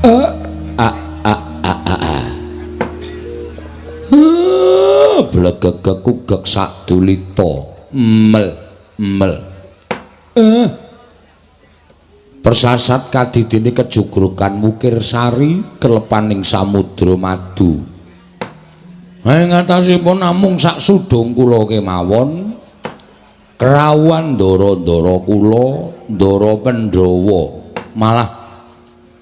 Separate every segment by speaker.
Speaker 1: A a a a a. Blegegeg kugeg sadulita. Mel mel. Persasat kadidine kejugrugan Wukir Sari kelepaning samudra madu. Ing atasipun namung sak sudung kula kemawon kerawuhan ndara-ndara kula, ndara Pandhawa, malah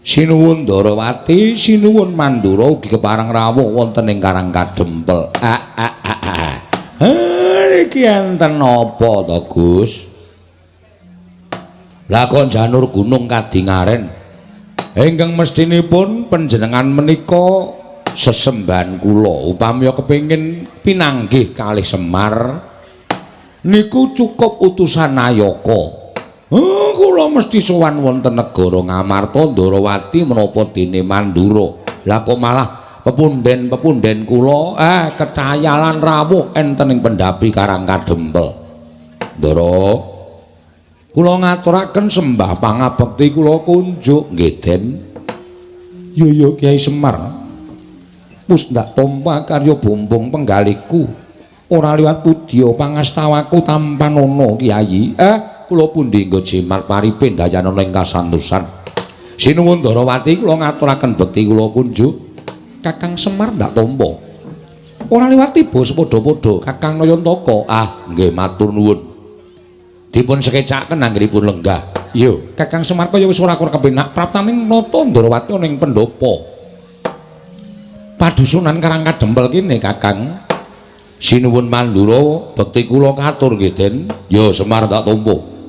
Speaker 1: sinuwun Ndarawati, sinuwun Mandura ugi kepareng rawuh wonten ing Karang Kadempel. A a a a. Niki enten apa to, Gus? Lah kok janur gunung kadingaren ingkang mestinipun panjenengan menika sesembahan kula upami kepengin pinanggih kalih Semar niku cukup utusan Nayaka. Kula mesti sowan wonten negara Ngamarta Ndarawati menapa dene Mandura. Lah kok malah pepunden-pepunden kula ketayalan rawuh enten ing pendhapi Karang Kadempel. Ndara, kula ngaturaken sembah pangabekti kula kunjuk nggih Den. Yo yo Kyai Semar. Wis ndak tampa karya bumbung penggaliku. Ora liwat pudya pangastawaku tampanana Kyai. Kula pundi nggo jimat paripe ndayanana ing kasantosan. Sinuwun Ndarawati kula ngaturaken bekti kula kunjuk. Kakang Semar ndak tampa. Ora liwat tiba sepadha-padha Kakang Nayantaka. Ah, nggih matur nuwun. Dipun sekecaken anggenipun lenggah. Iya, Kakang Semar kaya wis ora kurang kepenak praptaning nata Ndarawati ana ing pendhapa. Padusunan Karang Kadempel kene Kakang. Sinuwun Mandura bekti kula katur nggih Den. Ya Semar tak tampa.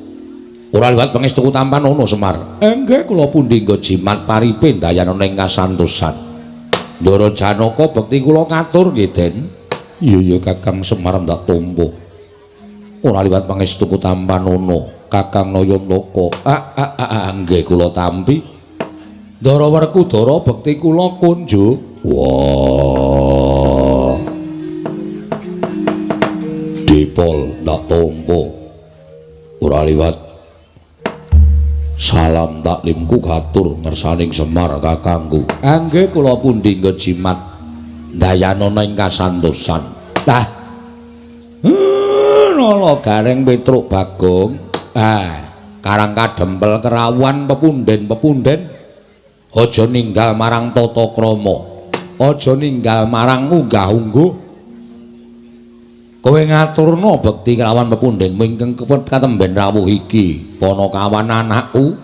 Speaker 1: Ora liwat pangestuku tampanana Semar. Nggih kula pundi nggo jimat paripe ndayanana ing kasantosan. Ndara Janaka bekti kula katur nggih Den. Iya ya Kakang Semar ndak tampa. Ora liwat pangestuku tampanana Kakang Nayantaka. Ah ah ah nggih kula tampi. Ndara Werkudara bekti kula kunjuk. Wah. Dipol ndak tampa. Ora liwat salam taklimku katur ngersaning Semar kakangku. Nggih kula pundi nggo jimat ndayanana ing kasantosan. Lah. Nala Gareng Petruk Bagong. Ah, Karang Kadempel kerawuhan pepunden-pepunden. Aja ninggal marang tata krama. Aja ninggal marang unggah-ungguh. Kowe ngaturna bekti kelawan pepundenmu ingkang katemben rawuh iki. Panakawan anakku.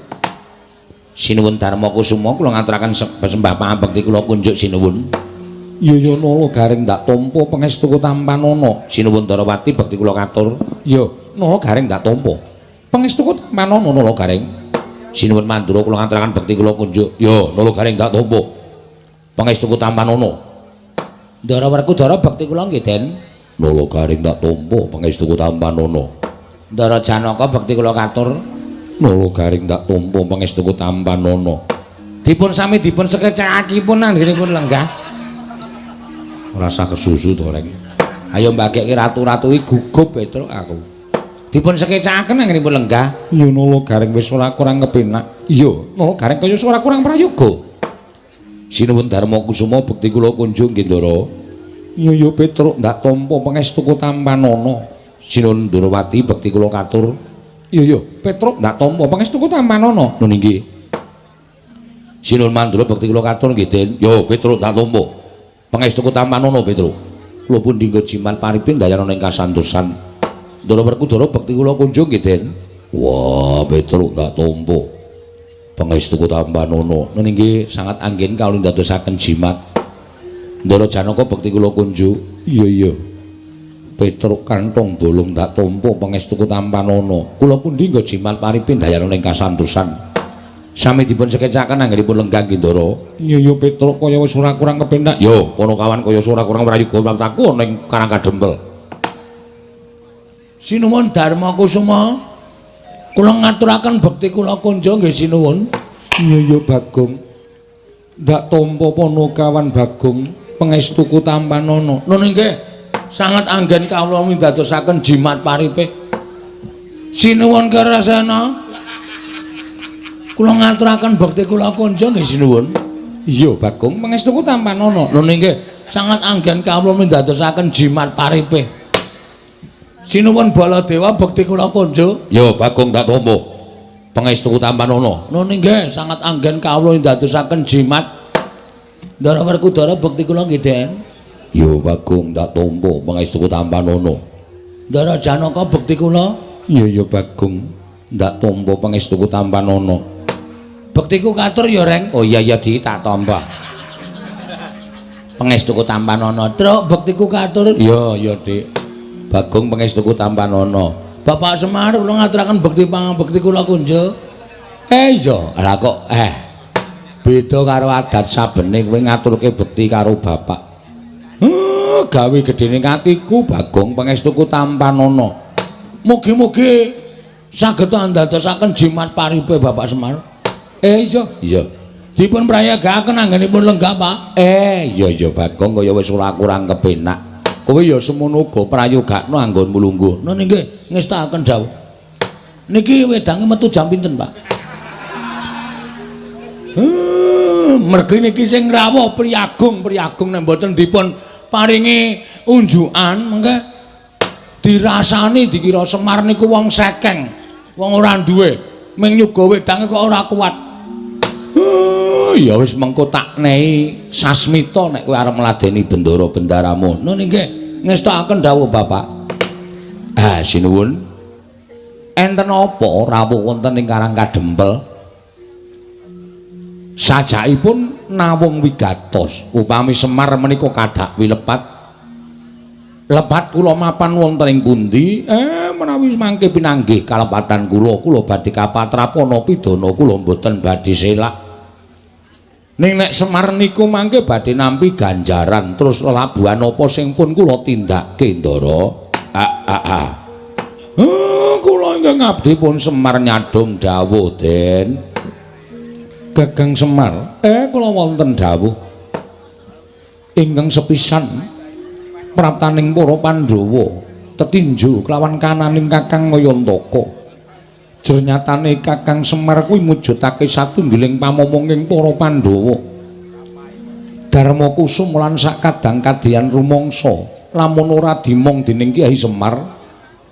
Speaker 1: Sinuwun Darma Kusuma kula ngaturaken sembah pangabekti kula kunjuk sinuwun. Iya ya Nala Gareng ndak tampa pangestuku tampanana. Sinuwun Ndarawati bekti kula katur. Ya, Nala Gareng ndak tampa. Pangestuku tampanana Nala Gareng. Sinuwun Mandura kula ngaturaken bekti kula kunjuk. Ya, Nala Gareng ndak tampa. Pangestuku tampanana. Ndara Werkudara bekti kula nggih Den. Nala Gareng ndak tampa pangestuku tampanana. Ndara Janaka bekti kula katur. Nala Gareng ndak tampa pangestuku tampanana. Dipun sami dipun sekecakipun anggenipun lenggah. Ora usah kesusu to, Reng. Ayo mbagekke ratu-ratu iki gugup Petruk aku. Dipun sekecakaken anggenipun lenggah. Iya Nala Gareng wis ora kurang kepenak. Iya, Nala Gareng kaya ora kurang prayoga. Sinuwun Darma Kusuma bekti kula kunjung nggih Ndara. Iya ya Petruk ndak tampa pangestuku tampanana. Sinuwun Ndarawati bekti kula katur. Iya ya Petruk ndak tampa pangestuku tampanana. Nun inggih. Sinuwun Mandura bekti kula katur nggih Den. Yo Petruk ndak tampa. Pangestuku tampanana Petruk. Kula pundi nggo jimat paripe ndayanana ing kasantosan. Ndara Werkudara bekti kula kunjung nggih Den. Wah, Petruk ndak tampa. Pangestuku tampanana. Nun inggih sangat anggen kawula ndadosaken jimat. Ndara Janaka bekti kula kunjuk. Iya iya. Petruk kantong bolong ndak tampa pangestuku tampanana. Kula pundi nggo jimat paripe ndayanana ing kasantosan. Sami dipun sekecaken anggenipun lenggah nggih Ndara. Iya ya Petruk kaya wis ora kurang kepenak. Yo, Panakawan kaya ora kurang prayoga praptaku ana ing Karang Kadempel. Sinuwun Darma Kusuma. Kula ngaturaken bekti kula kunjung nggih sinuwun. Iya ya Bagong. Ndak tampa Panakawan Bagong pangestuku tampanana. Nun inggih. Sanget anggen kawula mindadosaken jimat paripe. Sinuwun Kerasena. Kula ngaturaken bekti kula kunjung nggih sinuwun. Iya, Bagong, pangestuku tampanana. Lho nggih, sangat anggen kawula mindadosaken jimat paripe. Sinuwun Baladewa bekti kula kunjuk. Ya, Bagong tak tampa. Pangestuku tampanana. Lho nggih, sangat anggen kawula mindadosaken jimat. Ndara Werkudara bekti kula nggih, Den. Ya, Bagong tak tampa pangestuku tampanana. Ndara Janaka bekti kula. Iya, ya Bagong, ndak tampa pangestuku tampanana. Bektiku katur ya, Reng. Oh iya iya di tak tampa. Pangestuku tampanana. Truk bektiku katur. Iya iya, Dik. Bagong pangestuku tampanana. Bapak Semar kula ngaturaken bekti pangabekti kula kunjuk. Iya, lah kok beda karo adat sabene kowe ngaturke bekti karo bapak. Gawe gedene atiku Bagong pangestuku tampanana. Mugi-mugi saged andadosaken jimat paripe Bapak Semar. Iya, iya. Dipun prayogakaken anggenipun lenggah, Pak. Iya iya Bagong kaya wis ora kurang kepenak. Kowe ya semono uga prayogakno anggonmu lungguh. Nun nggih, ngestakaken dawuh. Niki wedange metu jam pinten, Pak? Mergi niki sing rawuh priyagung, priyagung nek mboten dipun paringi unjukan mengke dirasani dikira Semar niku wong sekeng, wong ora duwe, ming nyuga wedange kok ora kuat. Ya wis mengko tak nehi sasmita nek kowe arep ngladeni bendara bendaramu. Nun nggih, ngestakaken dawuh Bapak. Ah, sinuwun. Enten apa rawuh wonten ing Karang Kadempel? Sajakipun nawung wigatos upami Semar menika kadak wilepat. Lepat kula mapan wonten ing pundi? Menawi mangke pinanggih kalepatan kula, kula badhe kapatrapana pidana kula mboten badhe selak. Ning nek Semar niku mangke badhe nampi ganjaran terus lelabuhan apa sing pun kula tindakke, Ndara? Ah ah ah. Kula ingkang abdi pun Semar nyadhong dawuh, Den. Gagang Semar, kula wonten dawuh. Ingkang sepisan praptaning para Pandhawa tetinju kelawan kananing Kakang Nayantaka. Jernyatane Kakang Semar kuwi mujudake satunggiling pamomonging para Pandhawa. Darma Kusum lan sakadang kadian rumangsa lamun ora dimong dening Kyai Semar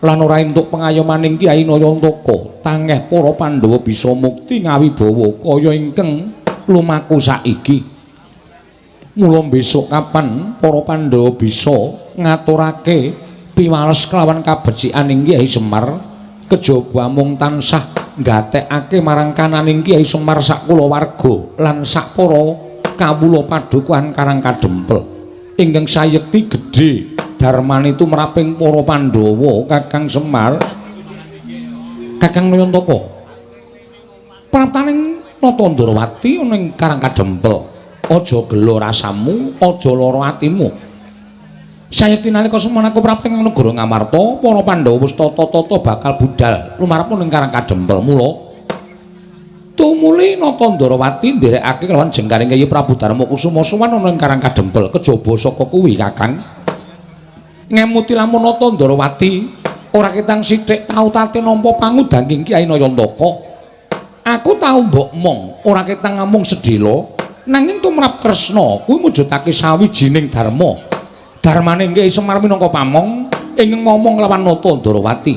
Speaker 1: lan ora entuk pengayomaning Kyai Nayantaka, tangeh para Pandhawa bisa mukti ngawibawa kaya ingkang lumaku saiki. Mula besok kapan para Pandhawa bisa ngaturake piwales kelawan kabecikan Kyai Semar, kejaba amung tansah nggatekake marang kananing Kyai Semar sak kulawarga lan sak para kawula padukuhan Karang Kadempel. Ingkang sayekti gedhe darmane tumraping para Pandhawa Kakang Semar, Kakang Nayantaka. Praptaning Nata Ndrawati ana ing Karang Kadempel. Aja gela rasamu, aja lara atimu. Sayekti nalika semana aku prapti ing negara Ngamarta, para Pandhawa wis tata-tata bakal budal lumarep ning Karang Kadempel. Mula tumuli Nata Ndrawati nderekake kelawan jengkaring Kyai Prabu Darma Kusuma sowan ana ing Karang Kadempel. Kejaba saka kuwi Kakang ngemuti lamun Nata Ndrawati ora ketang sithik tau tate nampa pangudanging Kyai Nayantaka. Aku tau mbok mong ora ketang amung sedhela, nanging tumrap Kresna kuwi mujudake sawijining dharma. Darmane Kyai Semar minangka pamong ingkang momong lawan Nata Ndrawati.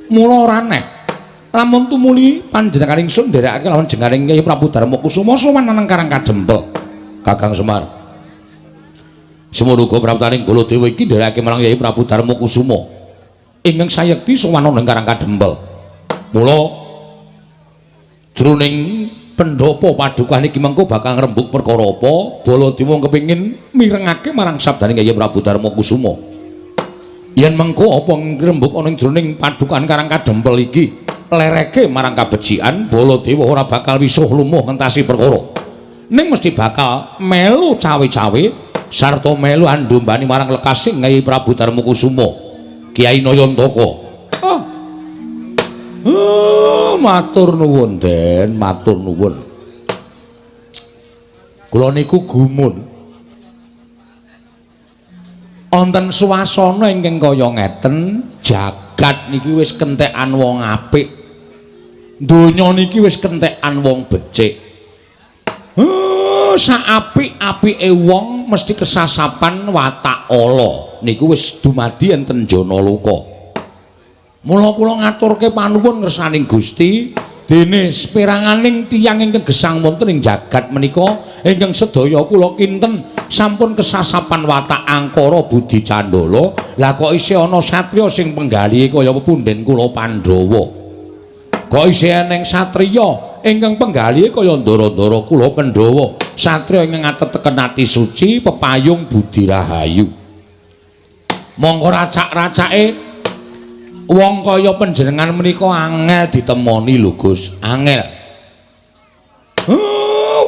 Speaker 1: Mula ora aneh lamun tumuli panjenengan ingsun nderekake lawan jengkaring Kyai Prabu Darma Kusuma sowan nang Karang Kadempel. Kakang Semar, semono uga praptaning Baladewa iki nderekake marang Kyai Prabu Darma Kusuma ingkang sayekti sowan nang Karang Kadempel. Mula jroning pendhapa padukuhan iki mengko bakal ngrembug perkara apa, Baladewa kepengin mirengake marang sabdaning Kyai Prabu Darma Kusuma. Yen mengko apa ngrembug ana ing jroning padukuhan Karang Kadempel iki lereke marang kabecikan, Baladewa ora bakal wisuh lumuh ngentasi perkara. Ning mesti bakal melu cawe-cawe sarta melu andumbani marang lekasing Kyai Prabu Darma Kusuma, Kyai Nayantaka. Ah. Matur nuwun, Den, matur nuwun. Kula niku gumun. Wonten swasana ingkang kaya ngeten, jagat niki wis kentekan wong apik. Donya niki wis kentekan wong becik. Saapik-apike wong mesti kesasapan watak ala. Niku wis dumadi enten jana loka. Mula kula ngaturke panuwun ngersaning Gusti, dene seperanganing tiyang ingkang gesang wonten ing jagat menika ingkang sedaya kula kinten sampun kesasapan watak angkara budi candala. Lah kok isih ana satriya sing penggalihe kaya pepunden kula Pandhawa. Kok isih eneng satriya ingkang penggalihe kaya ndara-ndara kula Pandhawa, satriya ingkang ateteken ati suci pepayung budi rahayu. Mongko racak-racake wong kaya panjenengan menika angel ditemoni lho Gus, angel.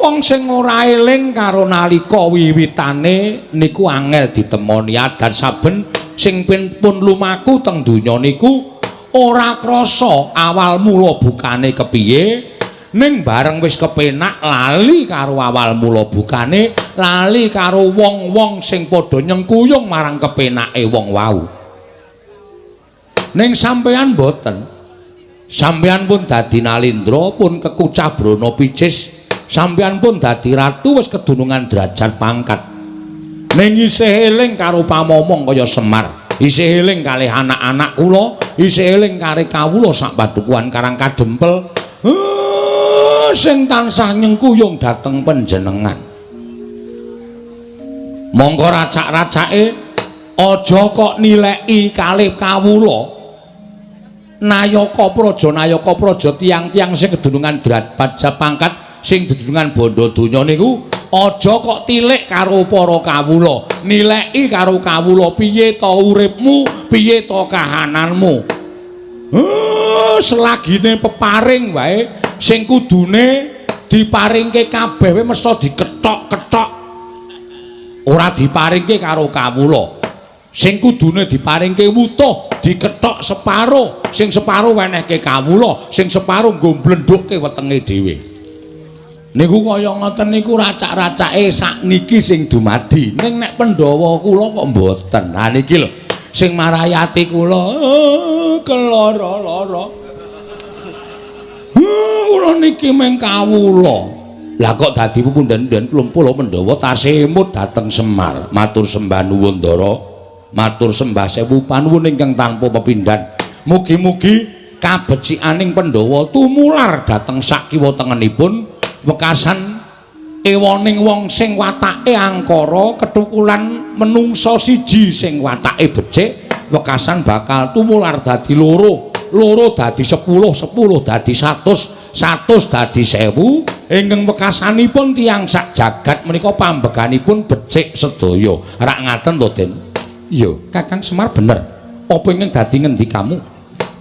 Speaker 1: Wong sing ora eling karo nalika wiwitane niku angel ditemoni. Adan saben sing pun lumaku teng donya niku ora krasa awal mula bukane kepiye, ning bareng wis kepenak lali karo awal mula bukane, lali karo wong-wong sing padha nyengkuyung marang kepenake wong wau. Ning sampeyan mboten. Sampeyan pun dadi nalindra, pun kekucah brana picis, sampeyan pun dadi ratu wis kedunungan derajat pangkat. Ning isih eling karo pamomong kaya Semar, isih eling kalih anak-anak kula, isih eling karo kawula sak padukuhan Karang Kadempel, sing tansah nyengkuyung dhateng panjenengan. Mongko racak-racake aja kok nileki kalih kawula. Nayaka praja, nayaka praja tiyang-tiyang sing kedunungan derajat pangkat, sing dedunungan bondo donya niku aja kok tilik karo para kawula, nileki karo kawula piye to uripmu, piye to kahananmu. Selagine peparing wae sing kudune diparingke kabeh wae mesti dikethok-kethok, ora diparingke karo kawula. Sing kudune diparingke wutuh dikethok separo, sing separo wenehke kawula, sing separo nggo mblendhukke wetenge dhewe. Niku kaya ngoten niku racak-racake sakniki sing dumadi. Ning nek Pandhawa kula kok mboten. Ha niki lho sing marai ati kula keloro-loro. Kula niki mung kawula. Lah kok dadi pepunden-punden klumpul Pandhawa tasih emut dhateng Semar. Matur sembah nuwun Ndara. Matur sembah sewu panuwun ingkang tanpa pepindhan. Mugi-mugi kabecikaning Pandhawa tumular dhateng sak kiwa tengenipun wekasan ewoning wong sing watake angkara kethukulan menungsa siji sing watake becik, wekasan bakal tumular dadi loro, loro dadi 10, 10 dadi 100, 100 dadi 1000. Ingkang wekasanipun tiyang sak jagat menika pambeganipun becik sedaya. Rak ngaten to, Den? Iya, Kakang Semar bener. Apa ingkang dadi ngendikamu?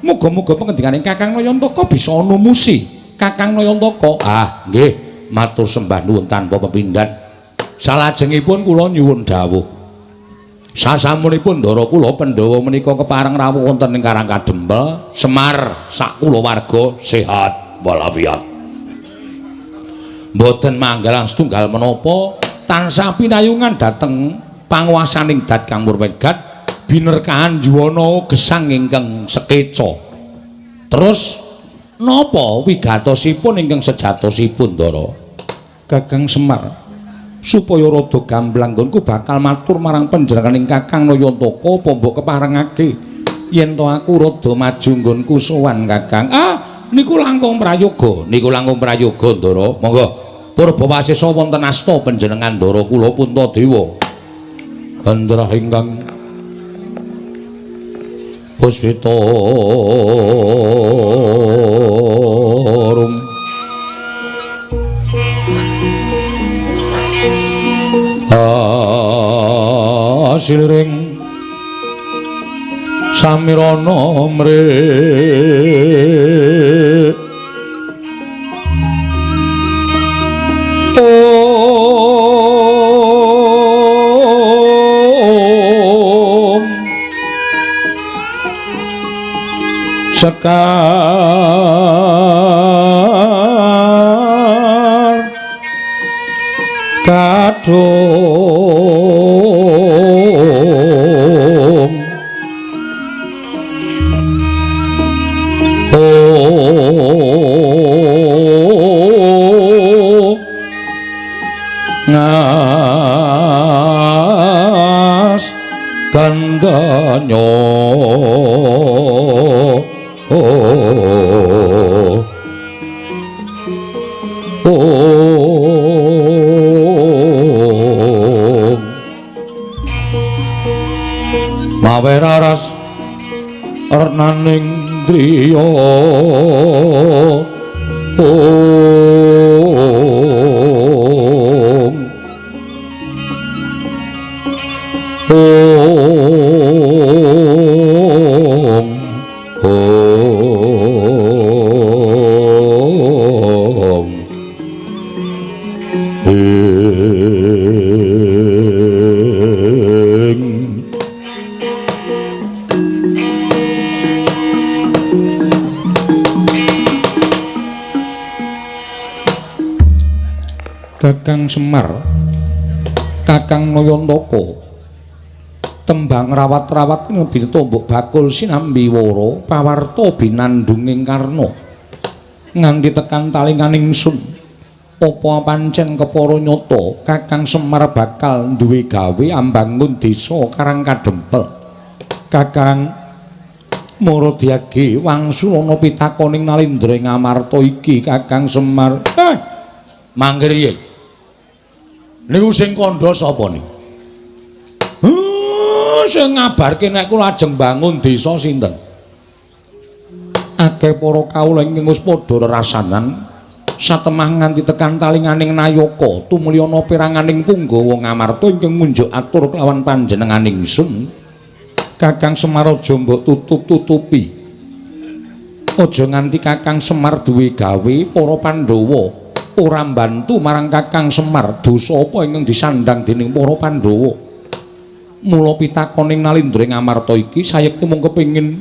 Speaker 1: Muga-muga pengendikane Kakang Nayantaka bisa numusi. Kakang Nayantaka. Ah, nggih, matur sembah nuwun tanpa pepindhan. Salajengipun kula nyuwun dawuh. Sasampunipun ndara kula Pandhawa menika kepareng rawuh wonten ing Karang Kadempel, Semar sak kulawarga sehat walafiat. Mboten manggalan setunggal menapa tansah pinayungan dhateng panguwasaning Dat Kang Murwegat binerkahan yuwana gesang ingkang sekeca. Terus napa wigatosipun ingkang sejatosipun, Ndara? Kakang Semar, supaya rada gamblang nggonku bakal matur marang panjenenganing Kakang Nayantaka apa mbok keparengake yen to aku rada maju nggonku sowan Kakang. Ah, niku langkung prayoga, niku langkung prayoga, Ndara. Monggo purbawasesa wonten asta panjenengan Ndara kula Puntadewa. Hendra ingkang puspita rum asiliring samirana mre sekar kadung oh Ngas gandanya mawe raras renaning driya ong ong ong ing. Kakang Semar, Kakang Nayantaka, tembang rawat-rawat ngembi tombok bakul sinambi wara pawarta binandunging karna nganti tekan talinganing sun. Apa pancen kepara nyata Kakang Semar bakal duwe gawe ambangun desa Karang Kadempel? Kakang Maradiage wangsulana pitakoning Nalindra ing Amarta iki Kakang Semar. Mangke riyin. Niku sing kandha sapa niku? Sing ngabarke nek kula ajeng bangun desa sinten? Akeh para kawula ingkang wis padha rerasanan satemah nganti tekan talinganing nayaka tumliyana peranganing punggawa Ngamarta ingkang munjuk atur kelawan panjenenganing sun. Kakang Semar aja mbok tutup-tutupi. Aja nganti Kakang Semar duwe gawe para Pandhawa ora mbantu marang Kakang Semar. Dosa apa ingkang disandhang dening para Pandhawa? Mula pitakoning Nalindra ing Amarta iki sayekti mung kepengin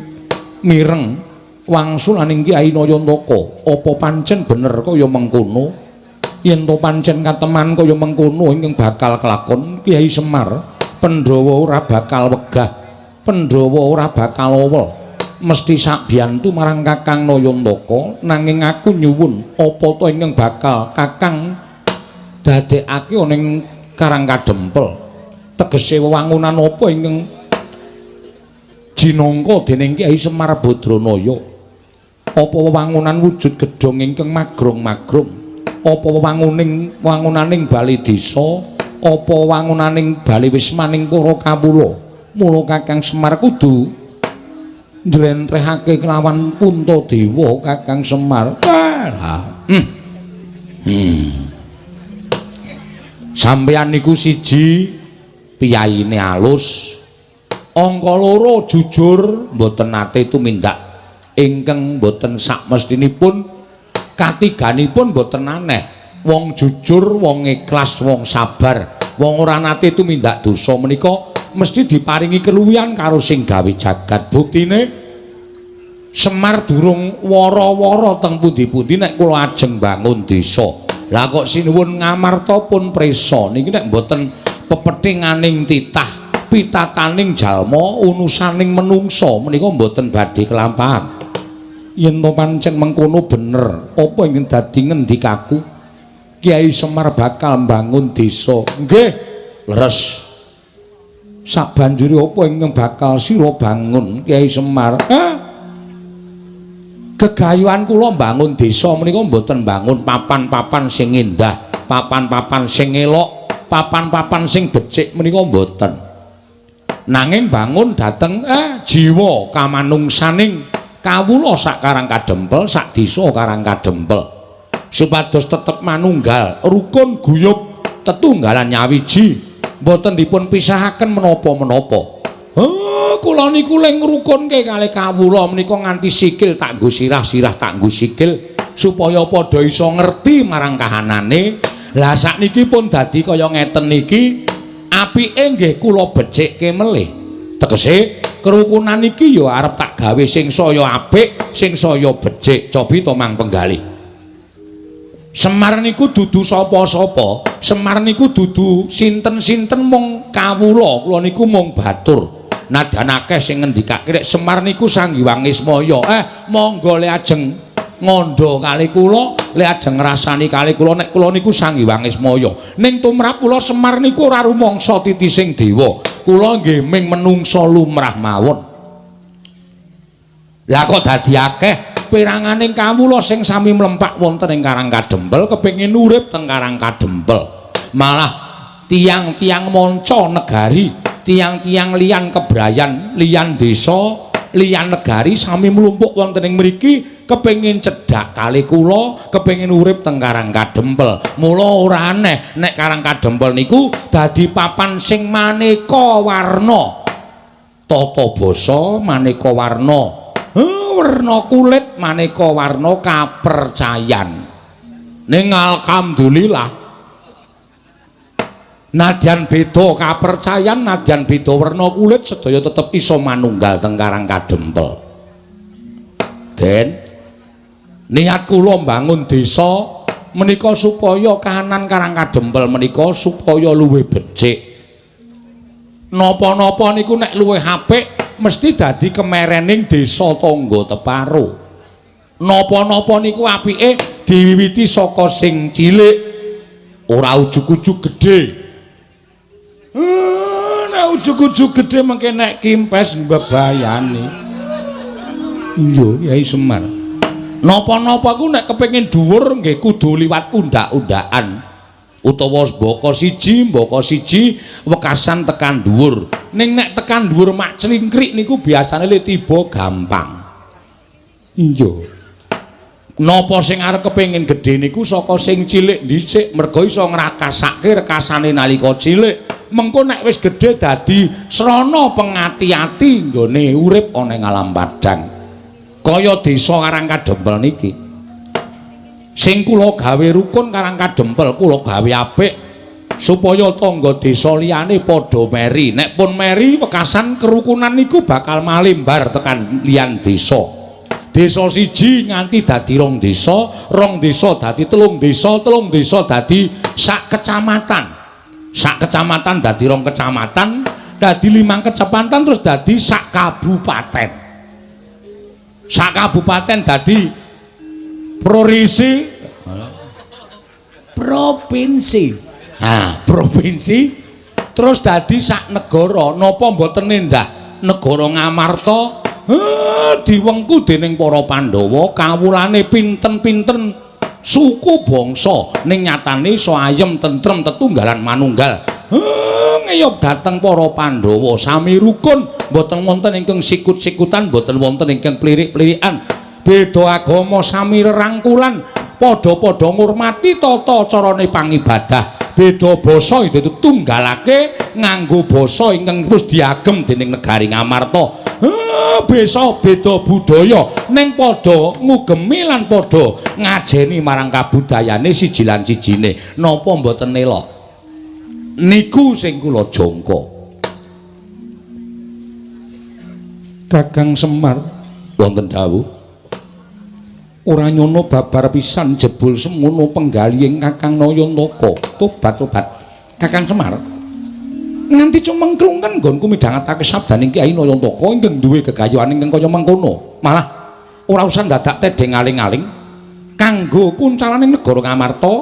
Speaker 1: mireng wangsulaning Kyai Nayantaka. Apa pancen bener kaya mengkono? Yen to pancen kateman kaya mengkono ingkang bakal kelakon Kyai Semar, Pandhawa ora bakal wegah, Pandhawa ora bakal owel, mesti sakbiyantu marang Kakang Nayantaka. Nanging aku nyuwun apa to ingkang bakal Kakang dadekake ana ing Karang Kadempel? Tegese wewangunan apa ingkang jinangka dening Kyai Semar Badranaya? Apa wewangunan wujud gedhong ingkang magrong-magrong? Apa wewangunaning bale desa? Apa wangunaning bale wismaning para kawula? Mula Kakang Semar kudu njlentrehake kelawan Puntadewa Kakang Semar. Sampeyan niku siji piyayine alus, angka loro jujur mboten nate tumindak ingkang mboten sakmestinipun, katiganipun mboten aneh. Wong jujur, wong ikhlas, wong sabar, wong ora nate tumindak dosa menika mesti diparingi keluwihan karo sing gawe jagat. Buktine Semar durung wara-wara teng pundi-pundi nek kula ajeng bangun desa. Lah kok sinuwun Ngamarta pun prisa niki nek mboten pepethinganing titah, pitataning jalma, unusaning menungsa menika mboten badhe kelampahan. Yen to pancen mengkono bener, apa ingkang dadi ngendikaku? Kyai Semar bakal mbangun desa. Nggih, leres. Sabanjure apa ingkang bakal sira bangun Kyai Semar? Gegayuhan kula mbangun desa menika mboten mbangun papan-papan sing endah, papan-papan sing elok, papan-papan sing becik menika mboten. Nanging bangun dhateng jiwa kamanungsaning kawula sak Karang Kadempel, sak desa Karang Kadempel, supados tetep manunggal, rukun guyub, tetunggalan nyawiji, mboten dipun pisahaken menapa-menapa. Kula niku le ngrukunke kalih kawula menika nganti sikil tak nggo sirah, sirah tak nggo sikil, supaya padha iso ngerti marang kahanane. Lah sakniki pun dadi kaya ngeten niki, apike nggih kula becikke melih. Tegese kerukunan iki ya arep tak gawe sing saya apik, sing saya becik. Cobi to Mang Penggalih. Semar niku dudu sapa-sapa, Semar niku dudu sinten-sinten mung kawula, kula niku mung batur. Nadyan akeh sing ngendikake nek Semar niku Sang Hyang Ismaya. Monggo le ajeng ngandha kali kula, le ajeng ngrasani kali kula nek kula niku Sang Hyang Ismaya. Ning tumrap kula Semar niku ora rumangsa titising dewa. Kula nggih ming menungsa lumrah mawon. Lah kok dadi akeh peranganing kawula sing sami mlempak wonten ing Karang Kadempel kepengin urip teng Karang Kadempel. Malah tiang-tiang manca negari, tiang-tiang liyan kebrayan, liyan desa, liyan negari sami mlumpuk wonten ing mriki kepengin cedhak kali kula, kepengin urip teng Karang Kadempel. Mula ora aneh nek Karang Kadempel niku dadi papan sing maneka warna. Tata basa maneka warna. Werna kulit maneka warna kapercayan. Ning alhamdulillah nadyan beda kapercayan, nadyan beda werna kulit, sedaya tetep iso manunggal teng Karang Kadempel. Den, niat kula mbangun desa menika supaya kahanan Karang Kadempel menika supaya luwih becik. Napa-napa niku nek luwih apik mesti dadi kemerening desa tangga teparo. Napa-napa niku apike diwiwiti saka sing cilik, ora ujug-ujug gedhe. Nek ujug-ujug gedhe mengke nek kimpes mbebayani. Iya, Yai Semar. Napa-napa ku nek kepengin dhuwur nggih kudu liwat undak-undakan. Utawa mbaka siji wekasan tekan dhuwur. Ning nek tekan dhuwur mak clingkrik niku biasane le tiba gampang. Iya. Napa sing arep kepengin gedhe niku saka sing cilik dhisik, merga iso ngrakasake rekasane nalika cilik. Mengko nek wis gedhe dadi srana pengati-ati nggone urip ana ing alam padhang. Kaya desa Karang Kadempel niki. Sing kula gawe rukun Karang Kadempel, kula gawe apik supaya tangga desa liyane padha meri. Nek pun meri wekasan kerukunan niku bakal malembar tekan liyan desa. Desa siji nganti dadi rong desa, rong desa dadi telung desa, telung desa dadi sak kecamatan. Sak kecamatan dadi rong kecamatan, dadi 5 kecamatan, terus dadi sak kabupaten. Sak kabupaten dadi provinsi, provinsi. Ha, provinsi terus dadi sak negara. Napa mboten endah negara Ngamarta diwengku dening para Pandhawa, kawulane pinten-pinten suku bangsa, ning nyatane iso ayem tentrem tetunggalan manunggal. Ngeyop dhateng para Pandhawa sami rukun, mboten wonten ingkang sikut-sikutan, mboten wonten ingkang plirik-plirikan. Beda agama sami rerangkulan, padha-padha ngurmati tata carane pangibadah. Beda basa itu tunggalake nganggo basa ingkang wis diagem dening negari Ngamarta. Besa beda budaya ning padha ngugemi lan padha ngajeni marang kabudayane siji lan sijine. Napa mboten elok? Niku sing kula jangka. Kakang Semar wonten dawuh. Ora nyono babar pisan jebul semono penggalihing Kakang Nayantaka. Tobat-tobat. Kakang Semar. Nganti cumengklungen nggonku midhangetake sabdaning Kyai Nayantaka ingkang duwe gegayuhan ingkang kaya mengkono. Malah ora usah dadak tedheng aling-aling kanggo kuncalaning negara Ngamarta.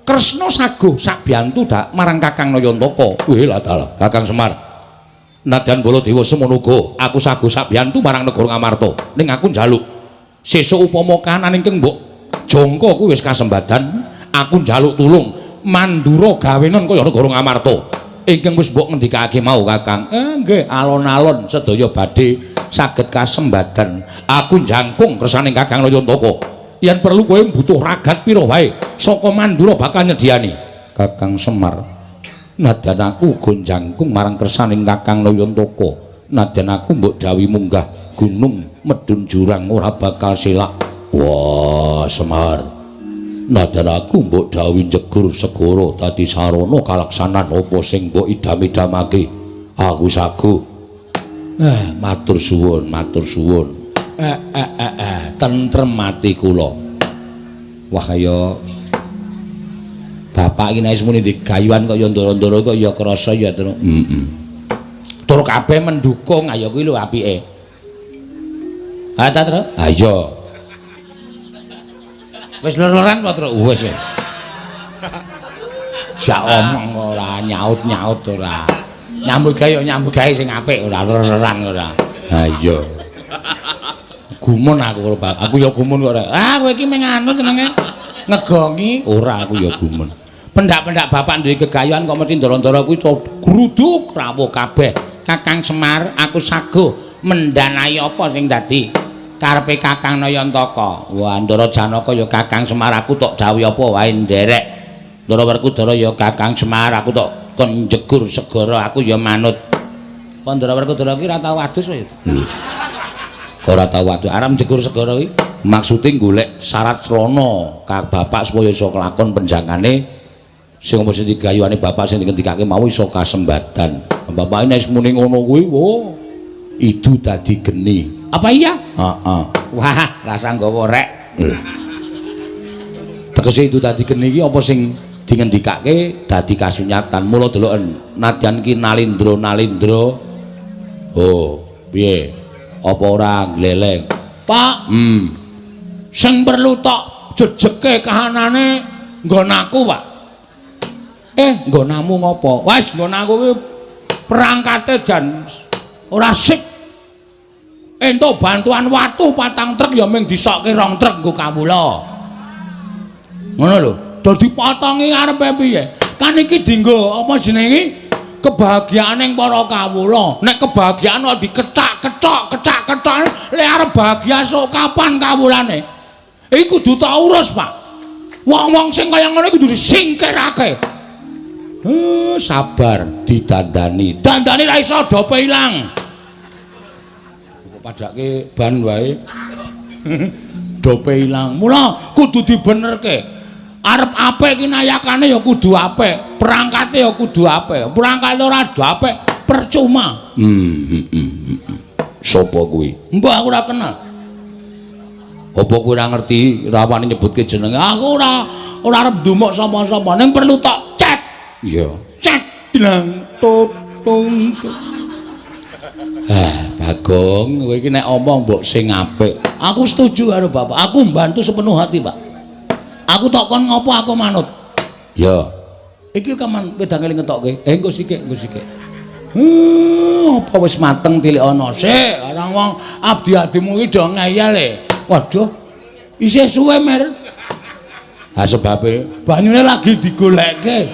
Speaker 1: Kresna saguh sabiyantu dak marang Kakang Nayantaka. Wih lah dalah, Kakang Semar. Nadyan Baladewa semono uga, aku saguh sabiyantu marang negara Ngamarta. Ning aku njaluk sesuk upama kahanan ingkang mbok jangka kuwi wis kasembadan, aku njaluk tulung mandura gawenon kaya negara Ngamarta ingkang wis mbok ngendikake mau, Kakang. Nggih, alon-alon sedaya badhe saged kasembadan. Aku jangkung kersane Kakang Nayantaka. Yen perlu kowe butuh ragat pira wae saka Mandura bakal nyediani. Kakang Semar, nadyan aku uga jangkung marang kersaning Kakang Nayantaka. Nadyan aku mbok dawuhi munggah gunung medhun jurang ora bakal selak. Wah, Semar, nadyan aku mbok dawuhi njegur segara dadi sarana kalaksanan apa sing mbok idam-idamake, aku saguh. Matur suwun, matur suwun. Tentrem ati kula. Wah, kaya bapak iki nek muni digayuhan kaya ndara-ndara kok ya krasa ya, Tru. Heeh. Tur kabeh mendukung, ayo kuwi lho apike. Ha ta, Tru? Ha iya. Wis lor-loran apa, Truk? Wis. Jak omong ora nyaut-nyaut ora. Nyambut gawe yo nyambut gawe sing apik ora lor-loran ora. Ha iya. Gumun aku karo Pak. Aku ya gumun kok ora. Ah kowe iki mung anu jenenge ngegongi ora aku ya gumun. Pendak-pendak bapak duwe gegayuhan kok mesti ndara-ndara kuwi gruduk rawuh kabeh. Kakang Semar, aku saguh mendanai apa sing dadi karepe Kakang Nayantaka. Wah, Ndara Janaka ya Kakang Semar aku tok dawuhi apa wae nderek. Ndara Werkudara ya Kakang Semar aku tok kon njegur segara aku ya manut. Kok Ndara Werkudara ki ora tau adus kowe? Ora tau adus. Arep njegur segara kuwi maksude golek syarat srana ka bapak supaya iso kelakon penjangane sing apa sing digayuhane bapak sing dingendikake mau iso kasembadan. Bapak nek muni ngono kuwi, wo idu dadi geni. Apa iya? Heeh. Wah, rasa nggawa rek. Tegese idu dadi geni iki apa sing dingendikake dadi kasunyatan. Mula deloken nadyan ki nalindra-nalindra. Oh, piye? Apa ora gleleng? Pak, Sing perlu tok jejeke kahanane nggon aku, Pak. Nggonamu ngopo? Wes nggon aku ki perangkate jan ora sip. Entuk bantuan watu 4 truk ya mung disokke 2 truk nggo kawula. Ngono lho. Dadi potongi arepe piye? Kan iki dienggo apa jenenge? Kebahagiaaning para kawula. Nek kebahagiaan kok dikethak-kethok, kethak-kethok, lek arep bahagia sok kapan kawulane? Iki kudu tak urus, Pak. Wong-wong sing kaya ngono kudu disingkirake. Sabar didandani. Dandani ra iso dope ilang. Kok padake ban wae. Dope ilang. Mula kudu dibenerke. Arep apik iki nayakane ya kudu apik, perangkate ya kudu apik. Perangkate ora apik percuma. Sopo kuwi? Mbah aku ora kenal. Apa kowe ora ngerti rawani nyebutke jenenge? Aku ora arep ndumuk sapa-sapa, ning perlu tok cet. Iya. Cet bilang tutung. Ah, Bagong, kowe iki nek omong mbok sing apik. Aku setuju karo bapak. Aku mbantu sepenuh hati, Pak. Aku tok kon ngopo aku manut. Ya. Iki kaman wedange ngetokke. Engko sikik, engko sikik. Apa wis mateng tilik ana sik. Orang wong abdi-abdimu iki do ngeyel e. Waduh. Isih suwe, Mer. Ha sebabe banyune lagi digolekke.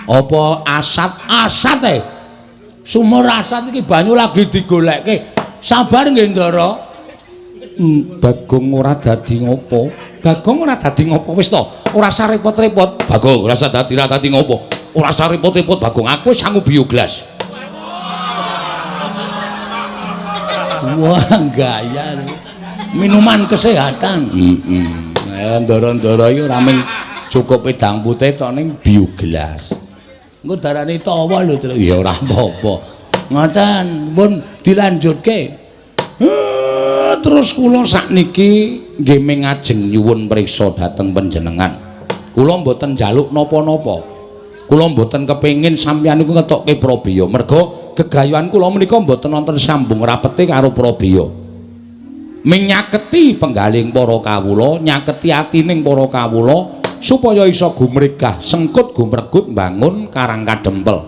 Speaker 1: Apa asat? Asat e. Sumur asat iki banyu lagi digolekke. Sabar nggih, Ndara. Bagong ora dadi ngopo. Bagong ora dadi ngopo wis to. Ora usah repot-repot. Bagong ora usah dadi ora dadi ngopo. Ora usah repot-repot Bagong. Aku wis sangu bioglas. Wah, gaya. Minuman kesehatan. Heeh. Ndara-ndara iki ora mung cukup wedang putih tok ning bioglas. Engko darane tawa lho, Tru. Ya ora apa-apa. Ngoten, pun dilanjutke. Terus kula sakniki nggih mengajeng nyuwun priksa dhateng panjenengan. Kula mboten njaluk napa-napa. Kula mboten kepengin sampeyan niku ngetokke prabeya. Merga gegayuhan kula menika mboten wonten sambung rapete karo prabeya. Menyaketi penggaling para kawula, nyaketi atining para kawula supaya iso gumregah, sengkut gumregut mbangun Karang Kadempel.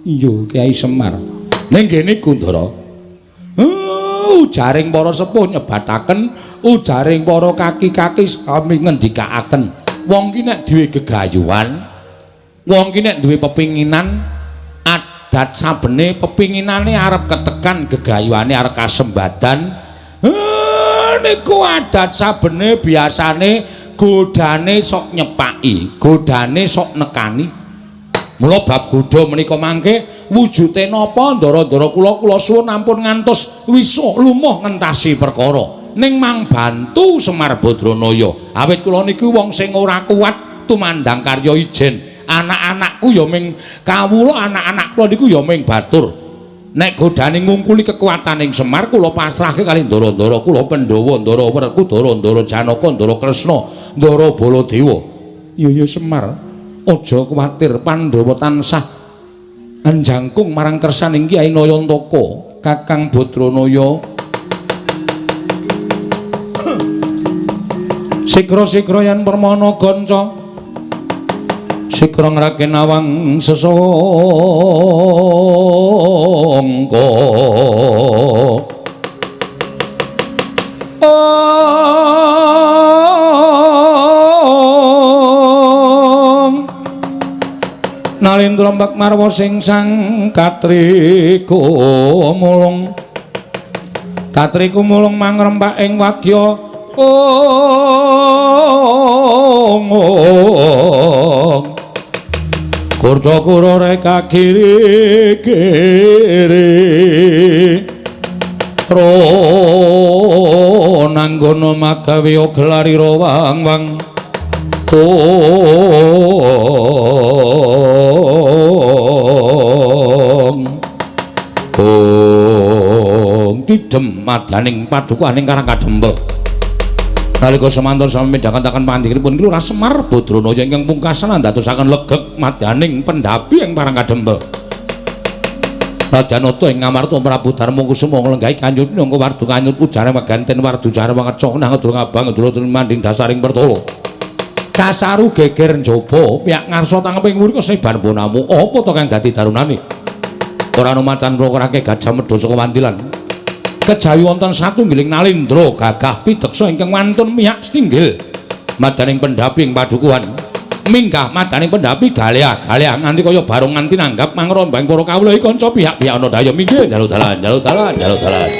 Speaker 1: Iya, Kyai Semar. Ning kene Gundara. Ujaring para sepuh nyebataken, ujaring para kaki-kaki sami ngendikaaken. Wong ki nek duwe gegayuhan, wong ki nek duwe pepinginan, adat sabene pepinginane arep ketekan, gegayuhane arep kasembadan. Niku adat sabene biasane godane sok nyepaki, godane sok nekani. Mula bab godha menika mangke wujude napa ndara-ndara kula kula suwun ampun ngantos wisuh lumuh ngentasi perkara. Ning mang bantu Semar Badranaya. Awit kula niku wong sing ora kuat tumandang karya ijen. Anak-anakku ya ming kawula, anak-anak kula niku ya ming batur. Nek godane ngungkuli kekuataning Semar kula pasrahke kali ndara-ndara kula Pandhawa, Ndara Werkudara, Ndara Janaka, Ndara Kresna, Ndara Baladewa. Ya ya Semar, aja kuwatir, Pandhawa tansah anjangkung marang kersaning Kyai Nayantaka, Kakang Badranaya. Sigra-sigra yen permana kanca sigra ngrake nawang sesangka. Nalindra mbak marwa sing sang katriku mulung, katriku mulung mangrempak ing wadya. Kurda kura reka kiri kiri ro nanggono magawe gelari ro wang wang. Ong tidem madaning padukaning Karang Kadempel. Nalika semanten sami midhangetaken pandhikripun Lurah Semar Badranaya ingkang pungkasan andadosaken legeg madaning pendhapi ing Parang Kadempel. Nadyanata ing Ngamarta Prabu Darma Kusuma nglenggahi kanyut minangka wardu kanyut ujare maganten wardu jare wangeca nang durung abang durung manding dasaring pertala. Kasaru geger njaba piyak ngarsa tangeping wuri kesebar bonamu apa to kang dadi darunane? Ora ana macan rake gajah medha saka wantilan. Kejawi wonten satunggiling nalindra gagah pideksa ingkang wantun miyak setinggil madaning pendhapi ing padukuhan. Minggah madaning pendhapi galeah-galeah nganti kaya barong nganti nanggap mangrombang para kawula iki kanca pihak-pihak ana daya minggir njaluk dalan njaluk dalan njaluk dalan.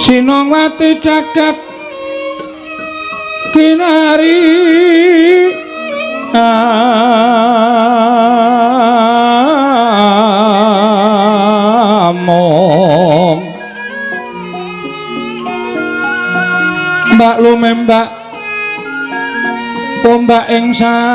Speaker 1: Sinongwati jagat kinari among mbak lumembak Ombak ing samudra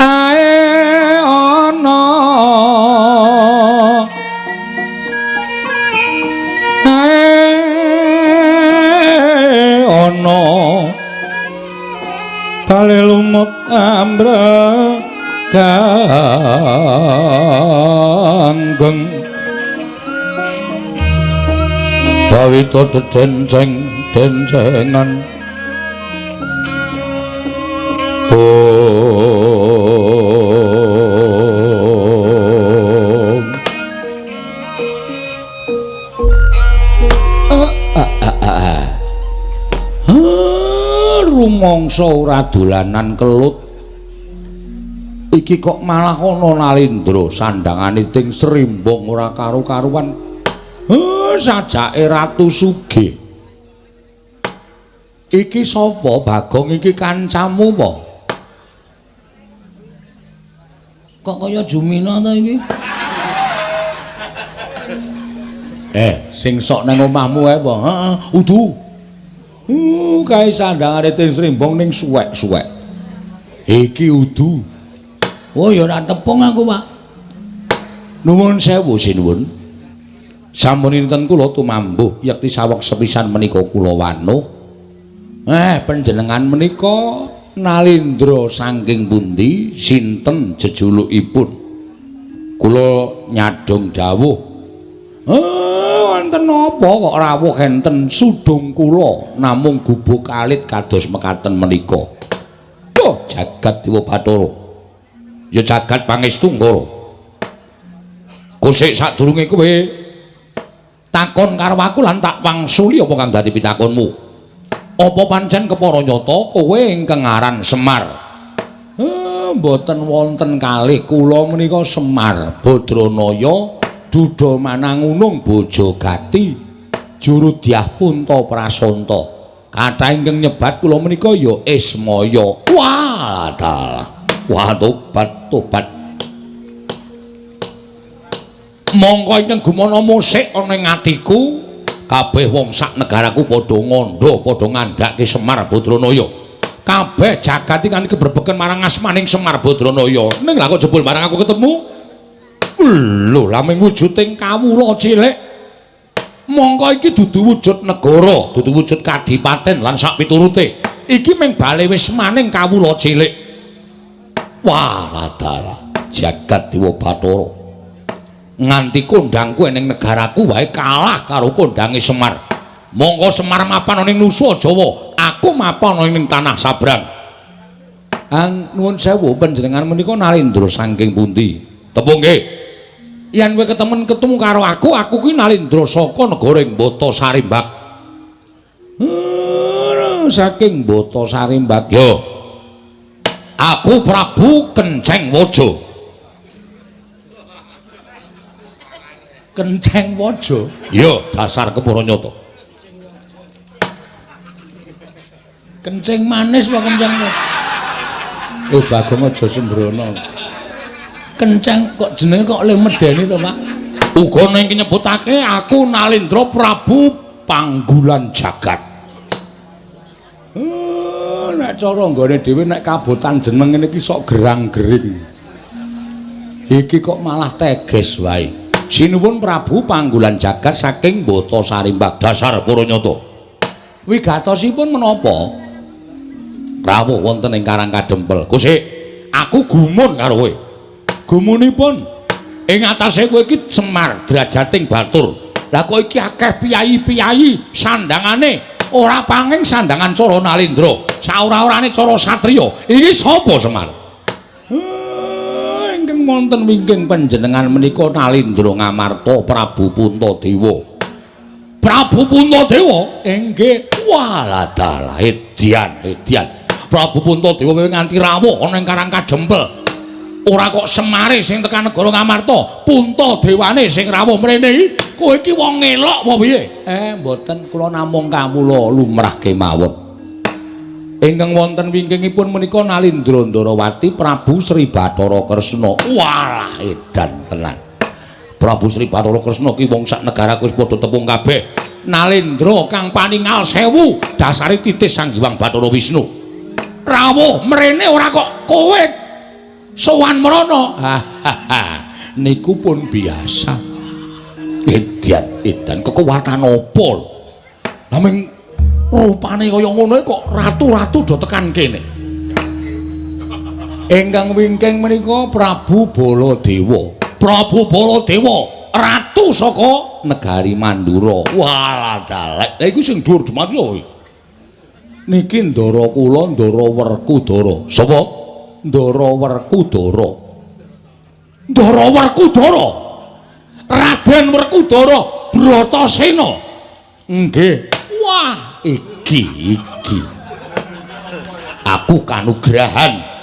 Speaker 1: ae ana ae ana bale lumut ambre ganggeng bawita dedenceng dencengan om rumangsa ora dolanan kelut iki kok malah ana Nalindra sandangane ting srimbong ora karo-karuan. Sajake Ratu Sugih. Iki sapa Bagong iki kancamu apa? Kok kaya Jumina ta iki? Sing sok nang omahmu ae apa? Heeh, udu. Kae sandangane ting srimbong ning suwek-suwek. Iki udu. Oh ya ora tepung aku, Pak. Nuwun sewu sinuwun. Sampun inten kula tumambuh yekti saweg sepisan menika kula wanuh. Panjenengan menika Nalindra saking pundi? Sinten jejulukipun? Kula nyadhong dawuh. Wonten napa kok rawuh enten sudung kula namung gubuk alit kados mekaten menika. Duh, jagat Dewa Bathara. Ya jagat pangestu Ngara. Kusik sadurunge kowe takon karo aku lan tak wangsuli apa kang dadi pitakonmu. Apa pancen kepara nyata kowe ingkang aran Semar? Mboten wonten kalih kula menika Semar Badranaya Duda Manangunung Bojogati juru dyah Punta Prasanta. Kathah ingkang nyebat kula menika ya Ismaya. Wah, dalah. Wah, tobat tobat. Mongko ingkang gumana musik ana ing atiku, kabeh wong sak negaraku padha ngandha, padha ngandhake Semar Badranaya. Kabeh jagat iki kan kebrebeken marang asmaning Semar Badranaya. Ning lha kok jebul marang aku ketemu? Lho, lah ming wujuding kawula cilik. Mongko iki dudu wujud negara, dudu wujud kadipaten lan sak piturute. Iki ming bale wismaning kawula cilik. Wah, dalah jagat Dewa Bathara. Nganti kondangku ning negaraku wae kalah karo kondange Semar. Mongko Semar mapan ana ing Nusa Jawa, aku mapan ana ing tanah Sabrang. Ang nuwun sewu panjenengan menika Nalindra saking pundi? Tepung nggih. Yen kowe ketemen ketemu karo aku, aku kuwi Nalindra saka negara ing Bata Sarimbak. Saking Bata Sarimbak. Yo. Aku Prabu Kenceng Waja. Kenceng Waja? Ya, dasar kepara nyata. Kenceng manis apa kenceng? Bagong aja sembrono. Kenceng kok jenenge kok le medeni to, Pak? Uga ning nyebutake aku Nalindra Prabu Panggulan Jagat. Nek cara nggone dhewe nek kabotan jeneng ngene iki sok gerang-gering. Iki kok malah teges wae. Sinuwun Prabu Panggulan Jagat saking Bata Sarimbak dasar para nyata. Wigatosipun menapa? Rawuh wonten ing Karang Kadempel. Kusik, aku gumun karo kowe. Gumunipun ing atase kowe iki Semar drajating batur. Lah kok iki akeh piyayi-piyayi sandangane ora panging sandangan cara Nalindra, saora-orane cara satriya. Iki sapa Semar? Ingkang wonten wingking panjenengan menika Nalindra Ngamarta Prabu Puntadewa. Prabu Puntadewa? Inggih. Walah dalah edian edian. Prabu Puntadewa kowe nganti rawuh ana ing Karang Kadempel. Ora kok Semare sing tekan negara Ngamarta, Puntadewane sing rawuh mrene iki. Kowe iki wong ngelok apa piye? Mboten, kula namung kawula lumrah kemawon. Ingkang wonten wingkingipun menika Nalindra Ndarawati Prabu Sri Bathara Kresna. Walah edan tenan. Prabu Sri Bathara Kresna ki wong sak negaraku wis padha tepung kabeh. Nalendra kang paningal sewu dasare titis Sang Hyang Bathara Wisnu. Rawuh mrene ora kok kowe sowan mrono. Niku pun biasa. Edan edan kekuatan apa lho? Naming rupane kaya ngono kok ratu-ratu do tekan kene. Ingkang wingking menika Prabu Baladewa. Prabu Baladewa, ratu saka negari Mandura. Walah dalek. Lha iku sing dhuwur dhumat kuwi. Niki ndara kula Ndara Werkudara. Sapa? Ndara Werkudara. Ndara Werkudara. Raden Werkudara Bratasena. Nggih. Wah, iki iki. Aku kanugrahan.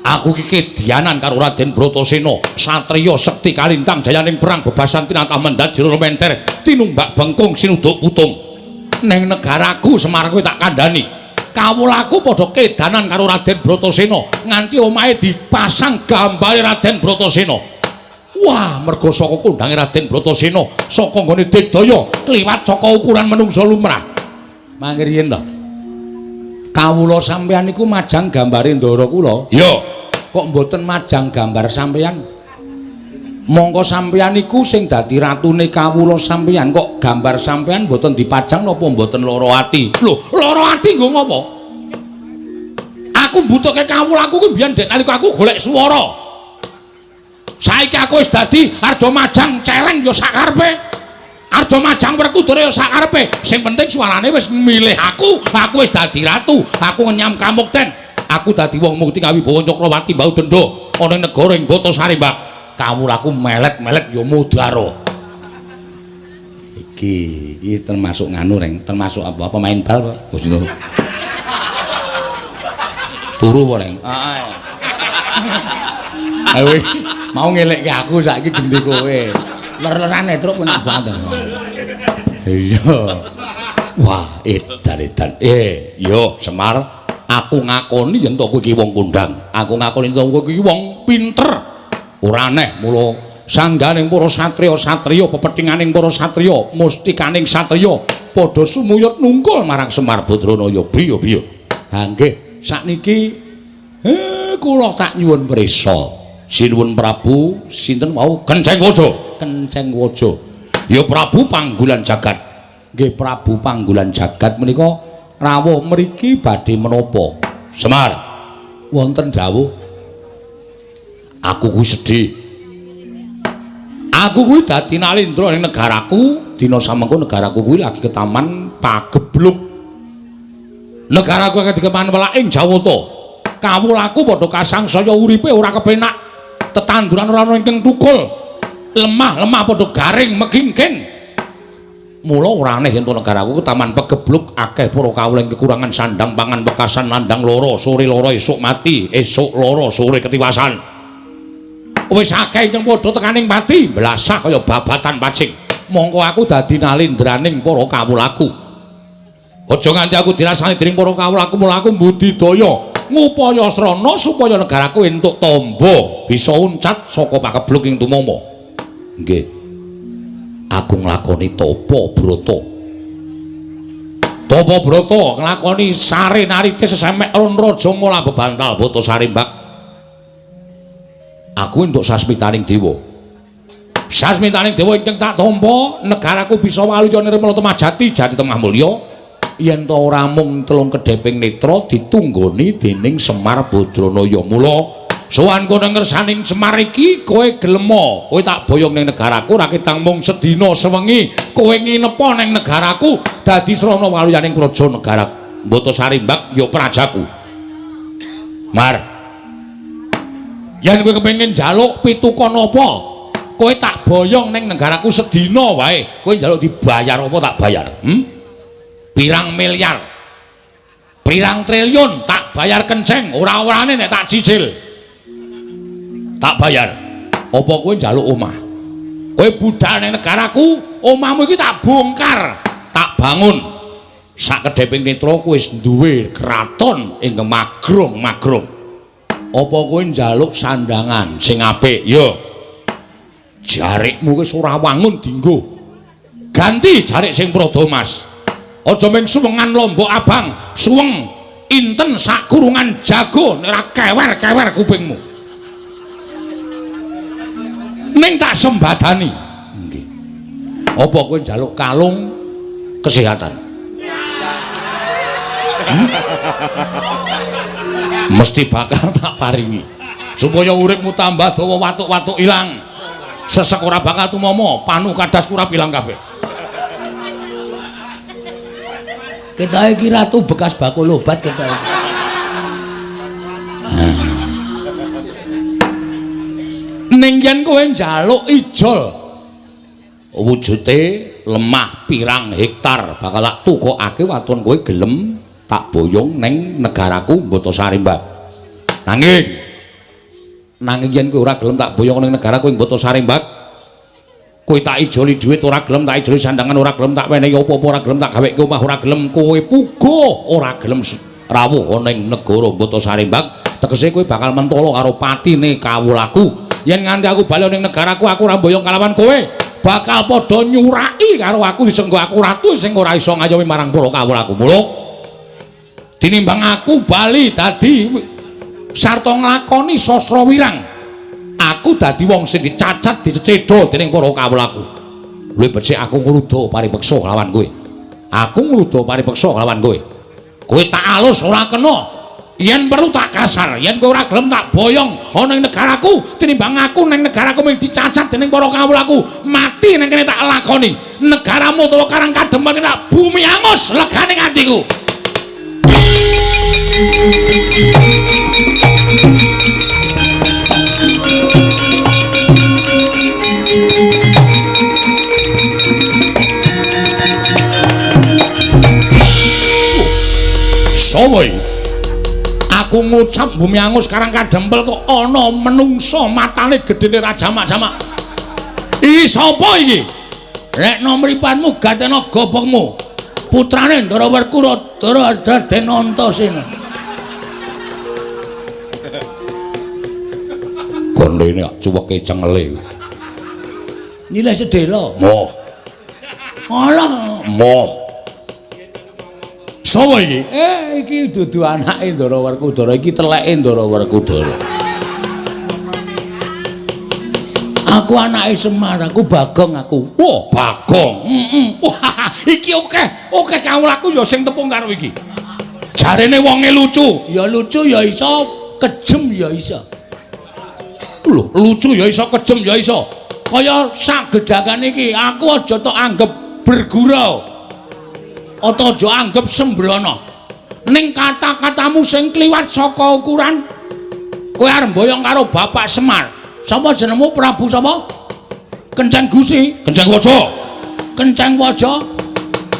Speaker 1: Aku iki kedianan karo Raden Bratasena, satriya sekti kalintang jayaning perang bebasan tinatah mendhat jero menter, tinumbak bengkung sinuduk putung. Neng negaraku Semar kuwi tak kandhani. Kawulaku padha kedanan karo Raden Bratasena, nganti omahe dipasang gambare Raden Bratasena. Wah, merga saka kondange Raden Bratasena, saka nggone digdaya kliwat saka ukuran menungsa lumrah. Mangke riyen to. Kawula sampeyan niku majang gambare ndara kula. Iya. Kok mboten majang gambar sampeyan? Mongko sampeyan niku sing dadi ratune kawula sampeyan, kok gambar sampeyan mboten dipajang napa mboten lara ati? Lho, lara ati nggo ngopo? Aku mbutuhke kawulaku kuwi biyen dek nalika aku golek swara. Saiki aku wis dadi arda majang celeng ya sakarepe. Arda majang Werkudara ya sakarepe. Sing penting suarane wis milih aku, aku wis dadi ratu, aku ngenyam kamukten. Aku dadi wong mukti kawibawa Cakrawati mbau denda ana ing negara ing Batasari, Mbak. Kawulaku melet-melet ya mudara. Iki iki termasuk nganu reng, termasuk apa? Pemain bal, Pak. Gusti. Turu apa, Reng? Heeh. Ayo mau ngelekke aku saiki gendi kowe. Ler-lerane truk enak banget. Iya. Wah, edan-edan. Yo Semar, aku ngakoni yen to kowe iki wong kondang. Aku ngakoni yen to kowe iki wong pinter. Ora aneh mula sangganing para satriya-satriya, pepethinganing para satriya, mustikaning satriya padha sumuyut nungkul marang Semar Badranaya. Biyo-biyo. Ha nggih, sakniki kula tak nyuwun prisa. Sinuwun Prabu sinten wau? Kenceng Waja. Kenceng Waja. Ya Prabu Panggulan Jagat. Nggih Prabu Panggulan Jagat menika rawuh mriki badhe menapa? Semar. Wonten dawuh. Aku kuwi sedih. Aku kuwi dadi nalendra ning negaraku, dina samengko negaraku kuwi lagi ketaman pagebluk. Negaraku akeh dikeman welaking Jawata. Kawulaku padha kasangsaya uripe ora kepenak. Tetanduran ora ana ingkang tukul. Lemah-lemah padha garing megingking. Mula ora aneh yen negaraku ketaman pegebluk akeh para kawula ing kekurangan sandang pangan wekasan nandang lara, sore lara esuk mati, esuk lara sore ketiwasan. Wis akeh ingkang padha tekaning pati, blasah kaya babatan pacing. Mongko aku dadi nalendraning para kawulaku. Aja nganti aku dirasani dening para kawulaku, mula aku mbudidaya ngupaya srana supaya negaraku entuk tamba bisa uncat saka pakebluk ing tumama. Nggih. Aku nglakoni tapa brata. Tapa brata nglakoni sare narite sesemek ron raja mula bebantal Batasari, Mbak. Aku entuk sasmitaning dewa. Sasmitaning dewa ingkang tak tampa, negaraku bisa waluya nirmala temah jati, jati temah mulya. Yen ta ora mung telung kedheping netra ditunggoni dening Semar Badranaya. Mula sowan kono ngersaning Semar iki kowe gelema, kowe tak boyong ning negaraku ora ketang mung sedina sewengi, kowe nginepa ning negaraku dadi srana waluyaning praja negara Batasari, Mbak, ya prajaku. Mar, yen kowe kepengin njaluk pitukon apa, kowe tak boyong ning negaraku sedina wae, kowe njaluk dibayar apa tak bayar? Pirang miliar, pirang triliun tak bayar kenceng, ora-orane nek tak cicil tak bayar. Apa kowe njaluk omah? Kowe budal ning negaraku, omahmu iki tak bongkar, tak bangun. Sak kedheping netra kowe wis duwe kraton ingkang magrong-magrong. Apa kowe njaluk sandangan sing apik? Yo. Jarikmu wis ora wangun dinggo. Ganti jarik sing Prada Mas. Aja mung suwengan lombok abang, suweng inten sak kurungan jago nek ora kewer-kewer kupingmu. Ning tak sembadani. Nggih. Apa kowe njaluk kalung kesehatan? Hmm? Mesti bakal tak paringi supaya uripmu tambah dawa, watuk-watuk ilang, sesek ora bakal tumomo, panu kadas kurap ilang kabeh.
Speaker 2: Kita iki ratu bekas bakul obat kita iki.
Speaker 1: Ning yen kowe njaluk ijol wujute lemah pirang hektar bakal tak tukokake waton kowe gelem tak boyong ning negaraku Botasari, Mbak. Nanging nanging yen kowe ora gelem tak boyong ning negaraku ing Botasari, Mbak, kowe tak ijoli dhuwit ora gelem, tak ijoli sandangan ora gelem, tak wenehi apa-apa ora gelem, tak gaweke omah ora gelem, kowe puguh ora gelem rawuh ning negara Botasari, Mbak, tegese kowe bakal mentolo karo patine kawulaku. Yen nganti aku bali ning negaraku aku ora mboyong kalawan kowe, bakal padha nyuraki karo aku disenggo aku ratu sing ora iso ngayomi marang para kawulaku. Mula tinimbang aku bali dadi sarta nglakoni sastra wirang, aku dadi wong sing dicacat dicecedha dening para kawulaku. Luwih becik aku ngruda paripeksa kelawan kowe. Aku ngruda paripeksa kelawan kowe. Kowe tak alus ora kena. Yen perlu tak kasar, yen kowe ora gelem tak boyong ana ing negaraku, tinimbang aku ning negaraku mung dicacat dening para kawulaku, mati ning kene tak lakoni. Negaramu utawa Karang Kadempel tak bumi angus legane atiku. Sopo iki? Aku ngucap bumi angus Karang Kadempel kok ana menungsa matane gedene ra jamak-jamak. Iki sapa iki?
Speaker 2: Lekno mripatmu gatena gobokmu. Putrane Ndara Werkudara Raden Antasena.
Speaker 1: Gondene cuweke cengele.
Speaker 2: Nyilih sedhela.
Speaker 1: Moh.
Speaker 2: Alah,
Speaker 1: moh. Sopo iki?
Speaker 2: Iki dudu anake Ndara Werkudara, iki teleke Ndara Werkudara. Aku anake Semar, aku Bagong aku.
Speaker 1: Wah, Bagong. Heeh. Wah, iki akeh, akeh kawulaku ya sing tepung karo iki. Jarene wonge lucu.
Speaker 2: Ya lucu ya iso, kejem ya iso.
Speaker 1: Lho, lucu ya iso, kejem ya iso. Kaya sak gedhakan iki, aku aja tok anggep bergurau. Atau aja anggep sembrono. Ning kata-katamu sing kliwat saka ukuran, kowe arep mboyong karo Bapak Semar.
Speaker 2: Sapa jenengmu Prabu sapa? Kenceng Gusi,
Speaker 1: Kenceng Waja.
Speaker 2: Kenceng Waja.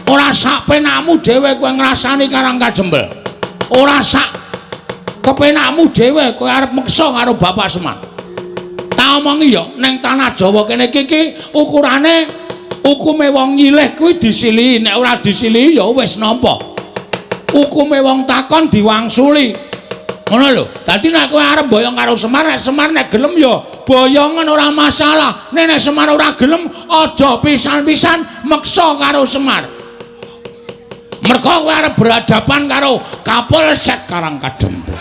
Speaker 1: Ora sak penakmu dhewe kowe ngrasani Karang Kajembel. Ora sak kepenakmu dhewe kowe arep meksa karo Bapak Semar. Tak omongi ya, ning tanah Jawa kene iki ukurane hukume wong nyilih kuwi disilihi, nek ora disilihi ya wis nampa. Hukume wong takon diwangsuli. Ngono lho. Dadi nek kowe arep boyong karo Semar, nek Semar nek gelem ya boyongan ora masalah. Nek nek Semar ora gelem aja pisan-pisan meksa karo Semar. Mergo kowe arep berhadapan karo Kapolsek Karang Kadempel.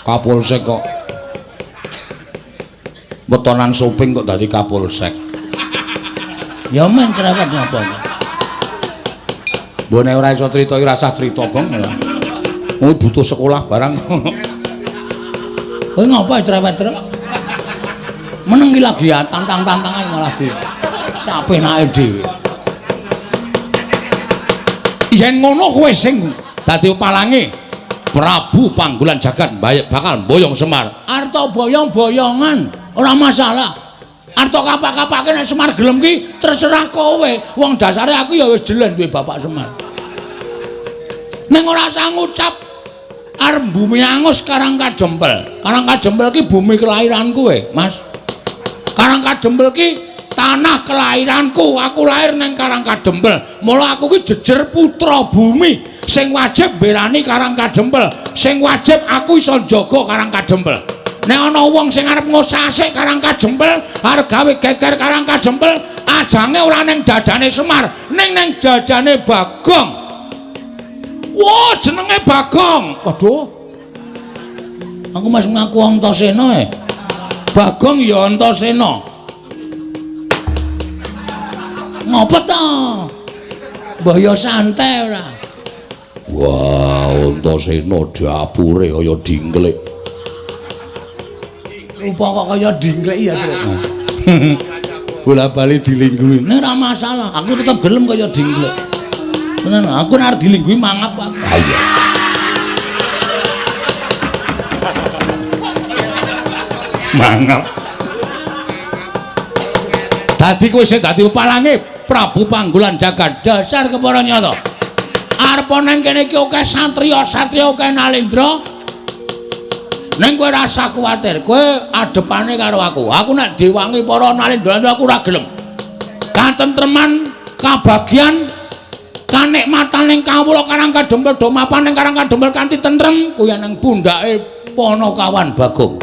Speaker 1: Kapolsek kok wetonan soping kok dadi Kapolsek.
Speaker 2: Ya men cerewet napa.
Speaker 1: Mbok nek ora iso crita iki rasah crita, Gong. Kowe butuh sekolah barang.
Speaker 2: Kowe ngapa cerewet truk? Meneng iki lagi tantang-tantangan malah di sapenake dhewe.
Speaker 1: Yen ngono kowe sing dadi palange Prabu Panggulan Jagat bakal mboyong Semar.
Speaker 2: Arta boyong-boyongan ora masalah. Arta kapak-kapake nek Semar gelem ki terserah kowe. Wong dasare aku ya wis jelen duwe Bapak Semar. Ning ora usah ngucap arep bumi angus Karang Kadempel. Karang Kadempel ki bumi kelahiranku kowe, Mas. Karang Kadempel ki tanah kelahiranku. Aku lahir nang Karang Kadempel. Mula aku ki jejer putra bumi sing wajib mbelani Karang Kadempel, sing wajib aku iso njaga Karang Kadempel. Nek ana wong sing arep ngosasik Karang Kajempel, arep gawe geger Karang Kajempel, ajange ora ning dadane Semar, ning ning dadane Bagong. Wah, jenenge Bagong. Waduh. Aku masih ngaku Antasena e. Bagong ya Antasena. Ngopo to? Mbah ya santai ora.
Speaker 1: Wah, Antasena dapure kaya dingklik.
Speaker 2: Rupa kok kaya dingklik ya, Truk. Bola-bali dilingguhi. Nek ora masalah, aku tetep gelem kaya dingklik. Tenan, aku nek arep dilingguhi mangap aku.
Speaker 1: Ha iya.
Speaker 2: Mangap. Dadi kowe sing dadi pepalange Prabu Panggulan Jagat dasar kepara nyata. Arep nang kene iki akeh satriya-satriya akeh nalendra. Ning kowe rasa kuwatir, kowe adepane karo aku. Aku nek diwangi para nalendra aku ora gelem. Katentreman, kabagyan, kanikmatan ning kawula Karang Kadempel do mapan ning Karang Kadempel kanthi tentrem kuwi nang pundhake Panakawan Bagong.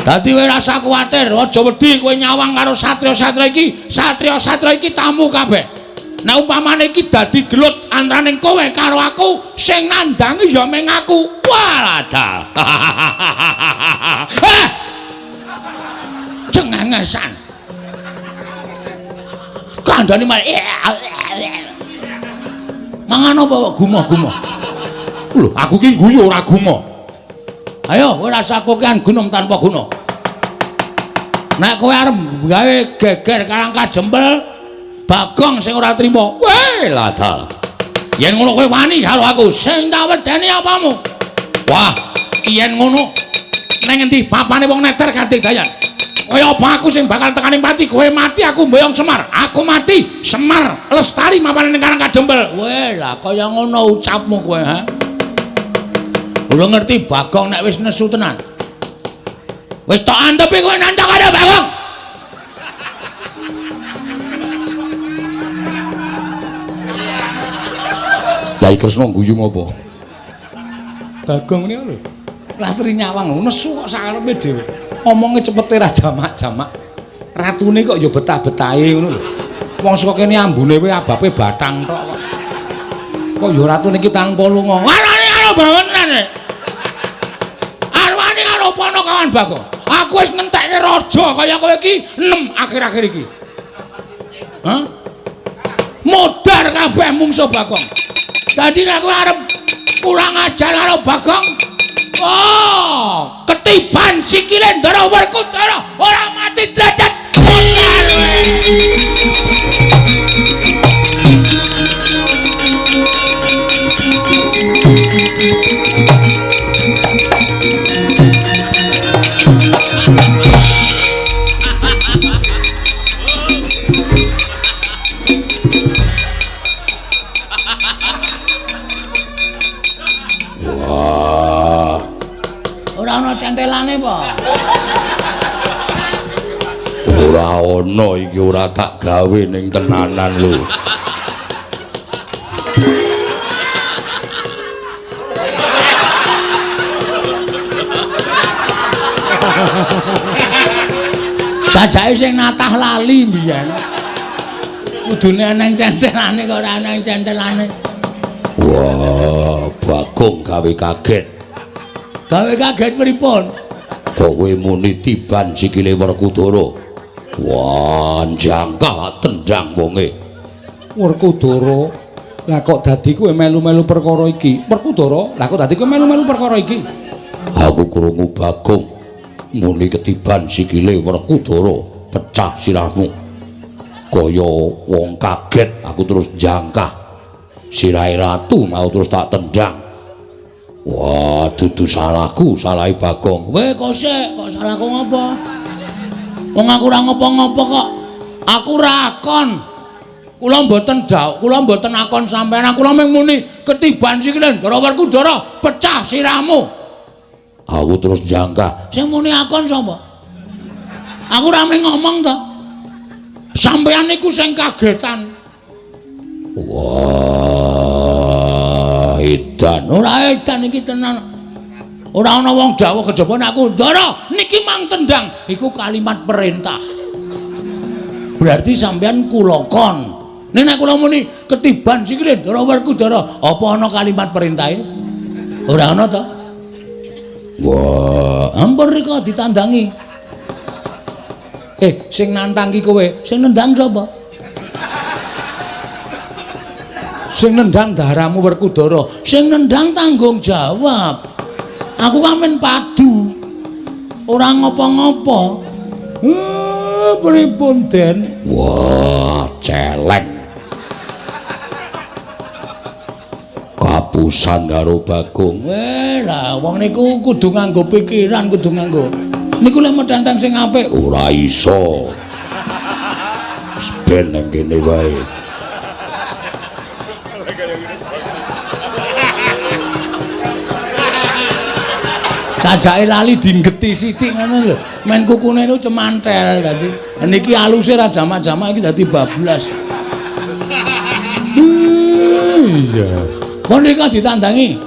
Speaker 2: Dadi kowe rasa kuwatir, aja wedi kowe nyawang karo satriya-satriya iki, satriya-satriya iki tamu kabeh. Nek umpamane iki dadi gelut antaraning kowe karo aku, sing nandangi ya mung aku. Walah. Eh! Cengengesan. Kandhane malah mangan apa kok gumoh-gumoh. Lho, aku ki guyu ora gumoh. Ayo, kowe rasa kokean gunung tanpa guna. Nek kowe arep gawe geger Karang Kajempel, Bagong sing ora trima. Weh, ladal. Yen ngono kowe wani karo aku, sing tak wedeni apamu? Wah, yen ngono nang endi papane wong neter kanthi dayan. Kaya apa aku sing bakal tekaning pati, kowe mati aku mboyong Semar. Aku mati, Semar lestari mapane ning Karang Kadempel. Weh, lah kaya ngono ucapmu kowe, ha? Ora ngerti Bagong nek wis nesu tenan. Wis tok antepi kowe nantang karo Bagong.
Speaker 1: Yai Kresna guyu ngopo?
Speaker 2: Bagong niku lho. Lastri nyawang nesu kok sakarepe dhewe. Omonge cepete ra jamak-jamak. Ratune kok ya betah-betahe ngono lho. Wong saka kene ambune wae abape batang tok kok. Kok ya ratune iki tanpa lunga. Warane karo bangun tenan. Arwane karo Panakawan Bagong. Aku wis ngentekke raja kaya kowe iki 6 akhir-akhir iki. Hah? Modar kabeh mungsuh Bagong. Dadi nek kowe arep kurang ajar karo Bagong, oh, ketiban sikile Ndara Werkudara ora mati derajat. Modar kowe.
Speaker 1: Wah.
Speaker 2: Ora ana centelane apa?
Speaker 1: Ora ana iki ora tak gawe ning tenanan lho.
Speaker 2: Sajake sing natah lali mbiyen. Kudune eneng centelane kok ora eneng centelane.
Speaker 1: Wah, Bagong gawe kaget.
Speaker 2: Gawe kaget pripun?
Speaker 1: Kowe muni tiban sikile Werkudara. Wah, jangkah tendang wonge.
Speaker 2: Werkudara, lah kok dadi kowe melu-melu perkara iki? Werkudara, lah kok dadi kowe melu-melu perkara iki?
Speaker 1: Aku krungu Bagong muni ketiban sikile Werkudara, pecah sirahmu. Kaya wong kaget, aku terus jangkah. Sirahe ratu mau terus tak tendang. Wah, dudu salahku, salahe Bagong.
Speaker 2: Weh, kok sik, kok salahku ngopo? Wong aku ora ngopo-ngopo kok. Aku ora akon. Kula mboten dawuh, kula mboten akon sampeyan. Kula mung muni ketiban sikile Ndara Werkudara, pecah sirahmu.
Speaker 1: Aku terus jangkah.
Speaker 2: Sing muni akon sapa? Aku ora mung ngomong to. Sampeyan niku sing kagetan.
Speaker 1: Wah, edan.
Speaker 2: Ora edan iki tenan. Ora ana wong dawuh kejaba nek aku Ndara niki mang tendang, iku kalimat perintah. Berarti sampean kula kon. Nek nek kula muni ketiban sikile Ndara Werkudara, apa ana kalimat perintahe? Ora ana to? Wah, ampun rika ditandangi. Sing nantang ki kowe, sing nendang sapa? Sing nendang daramu Werkudara, sing nendang tanggung jawab. Aku kan men padu. Ora ngopo-ngopo. Pripun, Den?
Speaker 1: Wah, celeng. Kapusan karo Bagong.
Speaker 2: Lah wong niku kudu nganggo pikiran, kudu nganggo. Niku lek metenteng sing apik
Speaker 1: ora iso. Wis ben nang kene wae.
Speaker 2: Sajake lali dinggeti sithik ngono lho. Men kukune niku cemantel dadi. Niki aluse ra jamak-jamak iki dadi bablas.
Speaker 1: Iya.
Speaker 2: Pun rika ditandangi.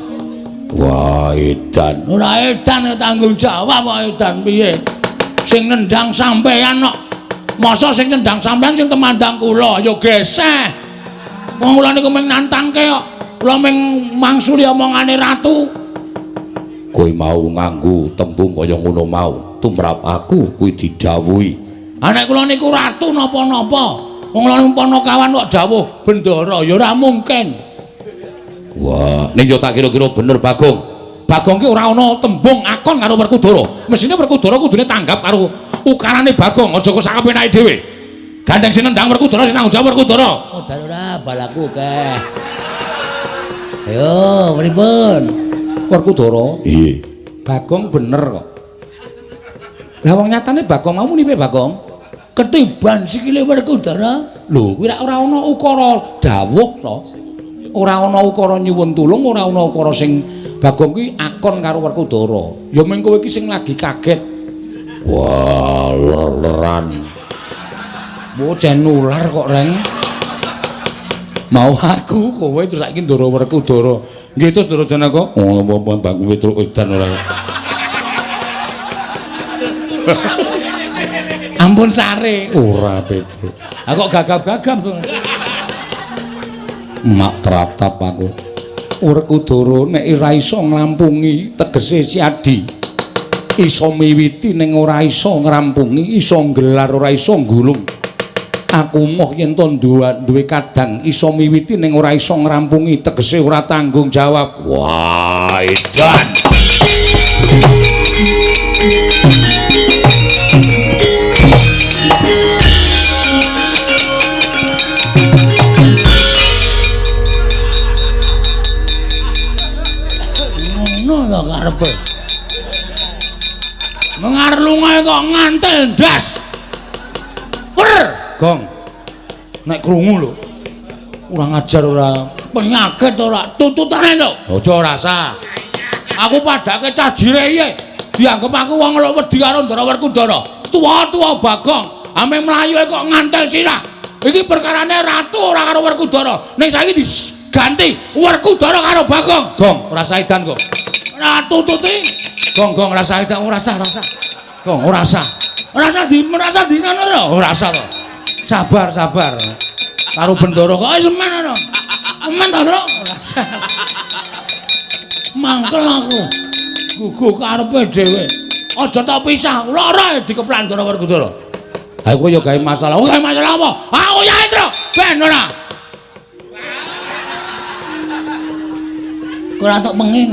Speaker 1: Wah, edan.
Speaker 2: Ora edan tanggung jawab kok edan piye? Sing nendang sampean kok. Masa sing nendang sampean sing temandang kula ya geseh. Wong kula niku mung nantangke kok. Kula mung mangsuli omongane ratu.
Speaker 1: Kowe mau nganggo tembung kaya ngono mau, tumrap aku kuwi didhawuhi.
Speaker 2: Ha nek kula niku ratu napa-napa, wong kula niku panakawan kok dawuh bendara ya ora mungkin.
Speaker 1: Wah, ning yo tak kira-kira bener Bagong.
Speaker 2: Bagong ki ora ana tembung akon karo Werkudara. Mesine Werkudara kudune tanggap karo ukarane Bagong, aja kok sak penake dhewe. Gandeng sing nendang Werkudara sing tanggung jawab Werkudara. Oh, ora balaku keh. Ayo, pripun? Werkudara.
Speaker 1: Iya.
Speaker 2: Bagong bener kok. Lah wong nyatane Bagong mau muni piye Bagong? Ketiban sikile Werkudara. Lho, kuwi ora ana ukara dawuh to. Ora ana ukara nyuwun tulung, ora ana ukara sing Bagong kuwi akon karo Werkudara. Ya mung kowe iki sing lagi kaget.
Speaker 1: Wah, leran.
Speaker 2: Bocah nular kok, Reng. Mau aku kowe terus saiki Ndara Werkudara. Nggih terus Ndara Janaka.
Speaker 1: Oh, apa Bagong Petruk edan ora.
Speaker 2: Ampun sare.
Speaker 1: Ora Petruk.
Speaker 2: Ha kok gagap-gagap to.
Speaker 1: Mak tratap aku.
Speaker 2: Werkudara nek ora iso nglampungi tegese Siadi. Iso miwiti ning ora iso ngrampungi, iso nggelar ora iso nggulung. Aku moh yen to duwe kadang iso miwiti ning ora iso ngrampungi tegese ora tanggung jawab.
Speaker 1: Wah, edan.
Speaker 2: Ngono to karepe. Mengarlungae kok ngantel ndas. Wer. Gong. Nek krungu lho. Ora ngajar ora penyakit ora tututane to. Aja rasa. Aku padake cah jire iye. Dianggep aku wong lho wedi karo Ndara Werkudara. Tuwa-tuwa Bagong, ame mlayu kok ngantel sirah. Iki perkarane ratu ora karo Werkudara. Ning saiki diganti Werkudara karo Bagong. Gong, ora saidan kok. Ora tututi. Gong, gong ora saidan, ora sah, ora sah. Gong, ora sah. Ora sah di merasa di ngono ora? Ora sah to. Sabar, sabar. Karo bendara kok semen ngono. Semen ta, Tru? Ora sah. Mangkel aku. Guguh karepe dhewe. Aja tak pisah. Lara dikeplan Ndara Werkudara. Ha kowe ya gawe masalah. Oh, gawe masalah apa? Aku ya, Tru. Ben ora. Kok ora tok penging.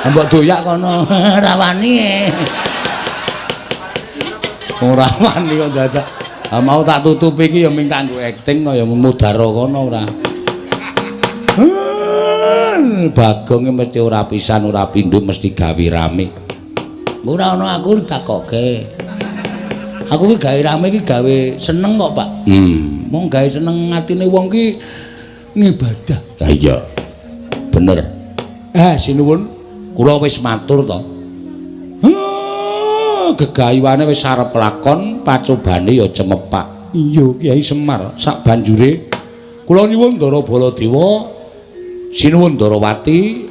Speaker 2: Mbok doyak kono ora wani. Ora wani kok dadak. Ha mau tak tutupi iki ya mung kanggo acting kaya mudara kono ora. Bagong mesti ora pisan ora pindho mesti gawe rame. Ora ana aku takoke. Aku ki gawe rame iki gawe seneng kok, Pak. Mong gawe seneng atine wong ki ngibadah.
Speaker 1: Ha iya. Bener.
Speaker 2: Sinuwun, kula wis matur to. Gegayuhane wis arep lakon, pacobane ya cemepak. Iya, Kyai Semar, sak banjure kula nyuwun Ndara Baladewa, sinuwun Ndarawati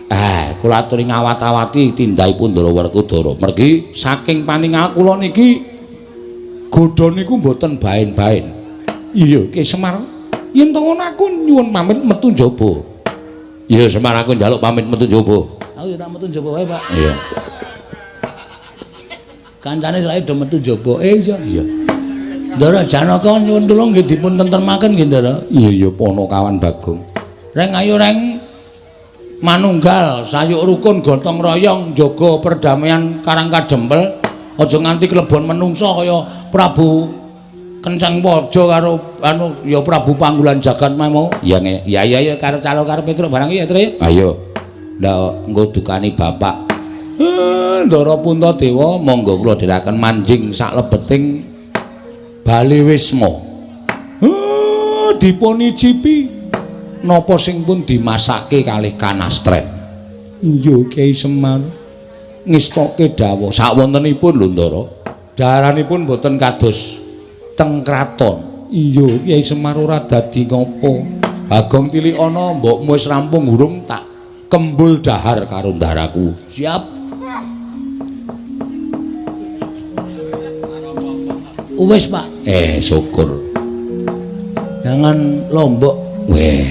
Speaker 1: Kula aturi ngawat-awati tindakipun Ndara Werkudara. Mergi saking paningal kula niki godha niku mboten baen-baen. Iya, Ki Semar. Yen to ngono aku nyuwun pamit metu njaba. Iya, Semar aku njaluk pamit metu njaba.
Speaker 2: Aku ya tak metu njaba wae, Pak.
Speaker 1: Iya.
Speaker 2: Kancane saiki do metu njaba. Iya.
Speaker 1: Iya.
Speaker 2: Ndara Janaka nyuwun tulung nggih dipun tentremaken nggih, Ndara.
Speaker 1: Iya, iya, Panakawan Bagong.
Speaker 2: Reng ayo reng manunggal sayuk rukun gotong royong jaga perdamaian Karang Kadempel. Aja nganti klebon menungsa kaya Prabu Kenceng Waja karo anu ya Prabu Panggulan Jagat mau.
Speaker 1: Iya
Speaker 2: ya ya ya karo calo karo Petruk barang ya Tru.
Speaker 1: Ayo. Lah engko dukani bapak.
Speaker 2: Ndara Puntadewa
Speaker 1: monggo kula dherekaken manjing saklebeting Bale Wisma.
Speaker 2: Dipun icipi napa sing pun dimasake kalih kanastren.
Speaker 1: Iya Kyai Semar. Ngestoke dawuh sakwontenipun lho Ndara.
Speaker 2: Daharanipun boten kados teng kraton.
Speaker 1: Iya Kyai Semar ora dadi ngopo.
Speaker 2: Bagong tilik ana mbokmu wis rampung urung tak kembul dahar karo ndaraku.
Speaker 1: Siap.
Speaker 2: Wis, Pak.
Speaker 1: Syukur.
Speaker 2: Jangan lombok.
Speaker 1: Weh.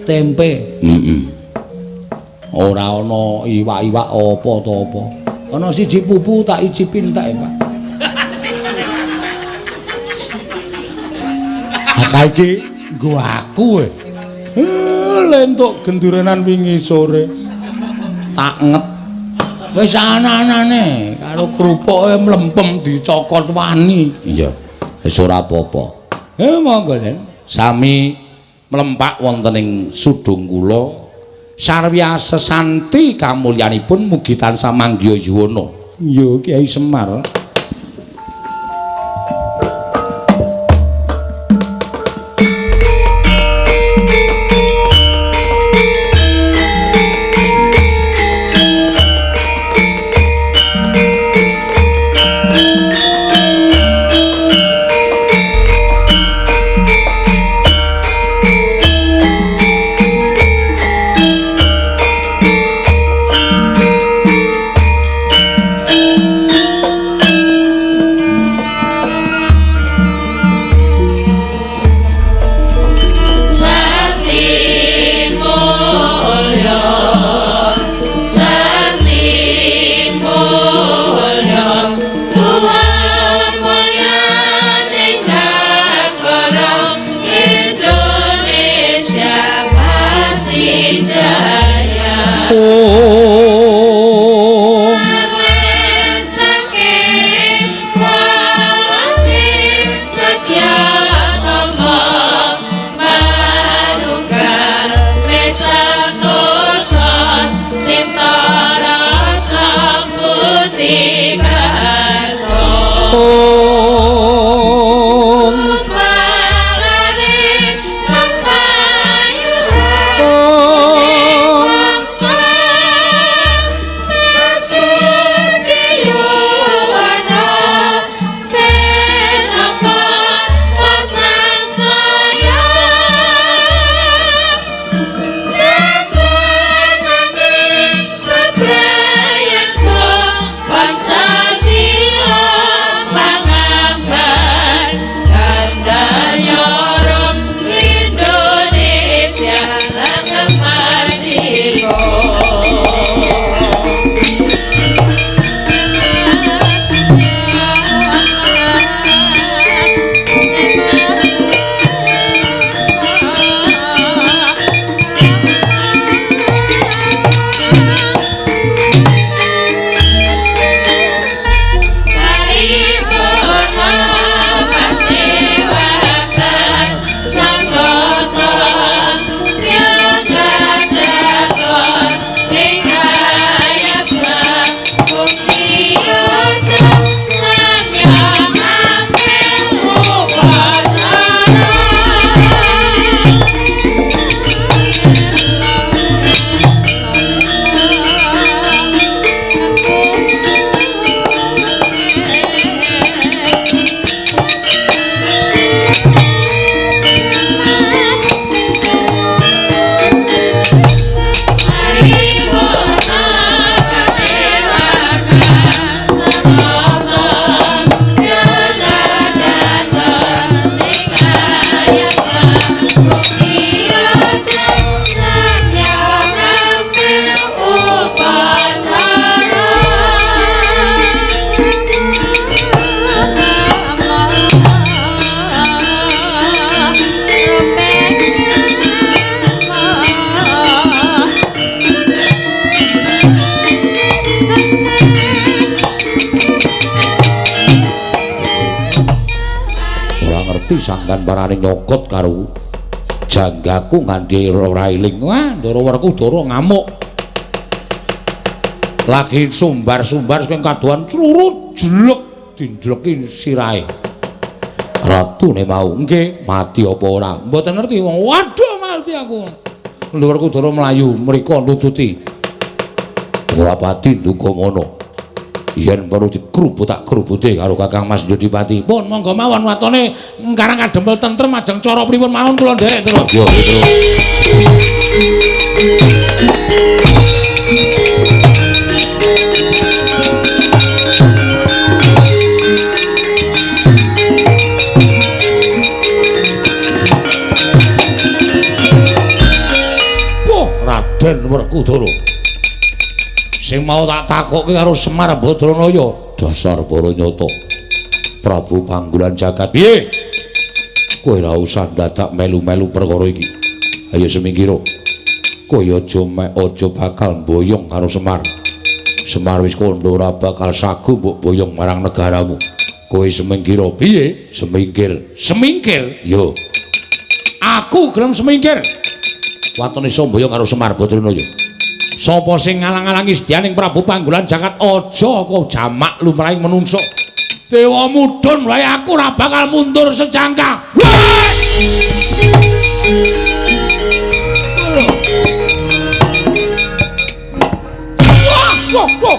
Speaker 2: Tempe.
Speaker 1: Heeh. Ora ana iwak-iwak apa to apa.
Speaker 2: Ana siji pupu tak icipin tak, Pak.
Speaker 1: Ha iki nggo aku e. Lentuk gendurenan wingi sore.
Speaker 2: Tak nget. Wis ana-anane karo krupuke mlempem dicokot wani.
Speaker 1: Iya. Wis ora apa-apa.
Speaker 2: Monggo, Den.
Speaker 1: Sami mlempak wonten ing sudung kula. Sarwya sesanti kamulyanipun mugi tansah manggiya yuwana.
Speaker 2: Iya, Kyai Semar.
Speaker 1: Ora ngerti sangkan parane nyokot karo janggaku nganti ora eling. Wah, Ndara Werkudara ngamuk. Lagi sumbar-sumbar saking kadohan clurut jelek dinjleki sirahe. Ratune mau nggih mati apa ora? Mboten ngerti wong. Waduh mati aku. Ndara Werkudara mlayu mriko nututi. Ora pati nduga ngono. Yen perlu dikrubut tak krubute karo Kakang Mas Jodipati. Pun monggo mawon watone Karang Kadempel tentrem ajeng cara pripun mawon kula nderek terus. Yo terus. Wah, Raden Werkudara. Sing mau tak takokke karo Semar Badranaya, dasar para nyata. Prabu Panggulan Jagat, piye? Kowe ora usah dadak melu-melu perkara iki. Ayo semingkira. Kowe aja mek aja bakal mboyong karo Semar. Semar wis kandha ora bakal sagu mbok boyong marang negaramu. Kowe semingkira piye? Semingkir. Semingkir? Yo. Aku gelem semingkir. Watone iso mboyong karo Semar Badranaya. Sapa sing ngalang-alangi sedyaning Prabu Panggulan Jagat aja kok jamak lumrahing menungso. Dewa mudhun wae aku ora bakal mundur sejangka. Wah, wah, wah.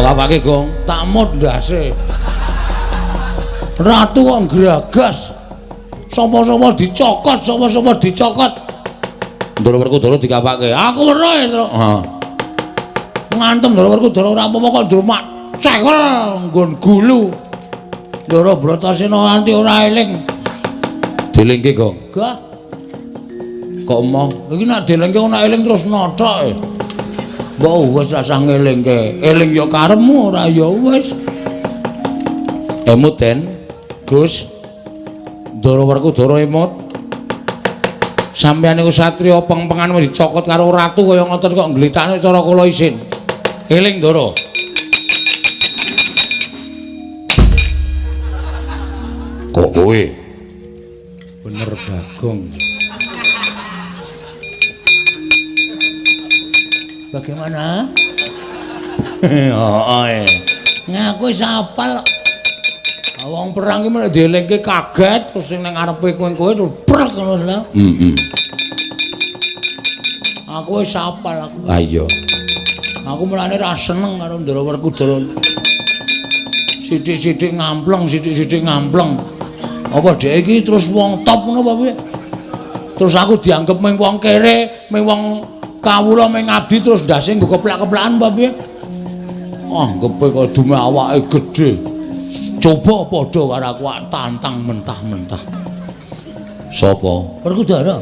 Speaker 1: Apake Gong? Tak mut ndase. Ratu kok ngragas. Sapa-sapa dicokot, sapa-sapa dicokot. Ndara Werkudara dikapake. Aku weruh, Tru. Heeh. Ngantem Ndara Werkudara ora apa-apa kok ndrumak cekel nggon gulu. Ndara Bratasena nganti ora eling. Dilingke, Gong. Gah. Kok emoh? Iki nek dilingke ora eling terus nothok. Mbok wis rasah ngelingke. Eling ya karepmu ora ya wis. Emut Den, Gus. Ndara Werkudara emut. Sampeyan niku satriya pengpengan dicokot karo ratu kaya ngoten kok nglitakne cara kula isin. Eling Ndara. Kok kowe? Bener Bagong. Bagaimana? Heeh. Ngaku wis hafal. Wong perang ki nek dielingke kaget terus sing nang ngarepe kowe-kowe terus prek ngono lho. Heeh. Aku wis hafal aku. Ha iya. Aku mulane ra seneng karo Ndara Werkudara. Sithik-sithik ngampleng, sithik-sithik ngampleng. Apa dhek iki terus wong top ngono apa piye? Terus aku dianggep mung wong kere, mung wong kawula mung ngabdi terus ndase nggo keplak-keplakan apa piye? Anggepe kok dume awake gedhe. Coba padha karo aku tantang mentah-mentah. Sapa? Werkudara.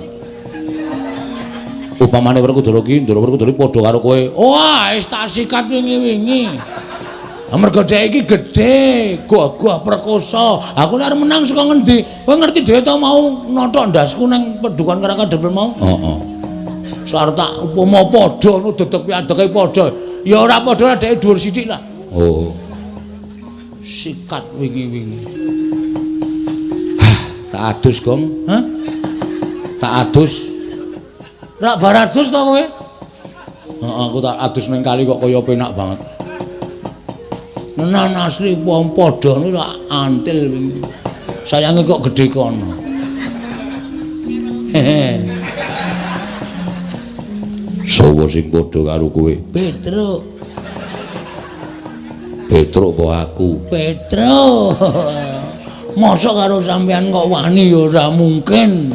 Speaker 1: Upamane Werkudara ki Ndara Werkudara padha karo kowe. Wah, wis tak sikat wingi-wingi. Mergo dhek iki gedhe, gagah perkosa. Aku nek arep menang saka ngendi? Kowe ngerti dhewe to mau nothok ndasku nang pedukan Karang Kadempel mau? Heeh. Sarep tak upama padha ngono dedeg piadege padha. Ya ora padha dheke dhuwur sithik lah. Oh. Sikat wingi-wingi. Hah, tak adus, Gong. Hah? Tak adus. Rak bar adus to kowe? Heeh, aku tak adus ning kali kok kaya penak banget. Nenan asli wong padha ngono rak antil wingi. Sayange kok gedhe kono. Hehe. Sowo sing padha karo kowe? Petruk. Petruk apa aku?
Speaker 2: Petruk. Mosok karo sampean kok wani ya ora mungkin.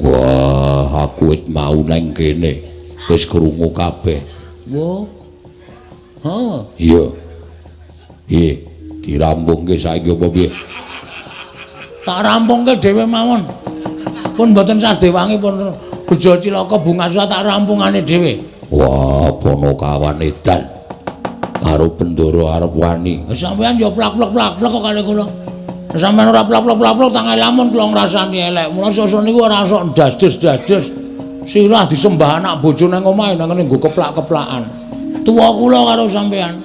Speaker 1: Wah, aku wit mau nang kene wis krungu kabeh.
Speaker 2: Wah. Ha.
Speaker 1: Iya. Piye? Dirampungke saiki apa piye?
Speaker 2: Tak rampungke dhewe mawon. Pun mboten sadewangi pun bejo cilaka bunga tak rampungane dhewe.
Speaker 1: Wah, Ponokawan edan. Karo Bendoro arep wani.
Speaker 2: Sampeyan ya plak-plak-plak kok kali kula. Sampeyan ora plak-plak-plak tangan lamun kula ngrasani elek. Mula sesuk niku ora sok ndas-des-das-des. Sirah disembah anak bojo nang omahe nang ngene nggo keplak-keplakan. Tuwa kula karo sampeyan.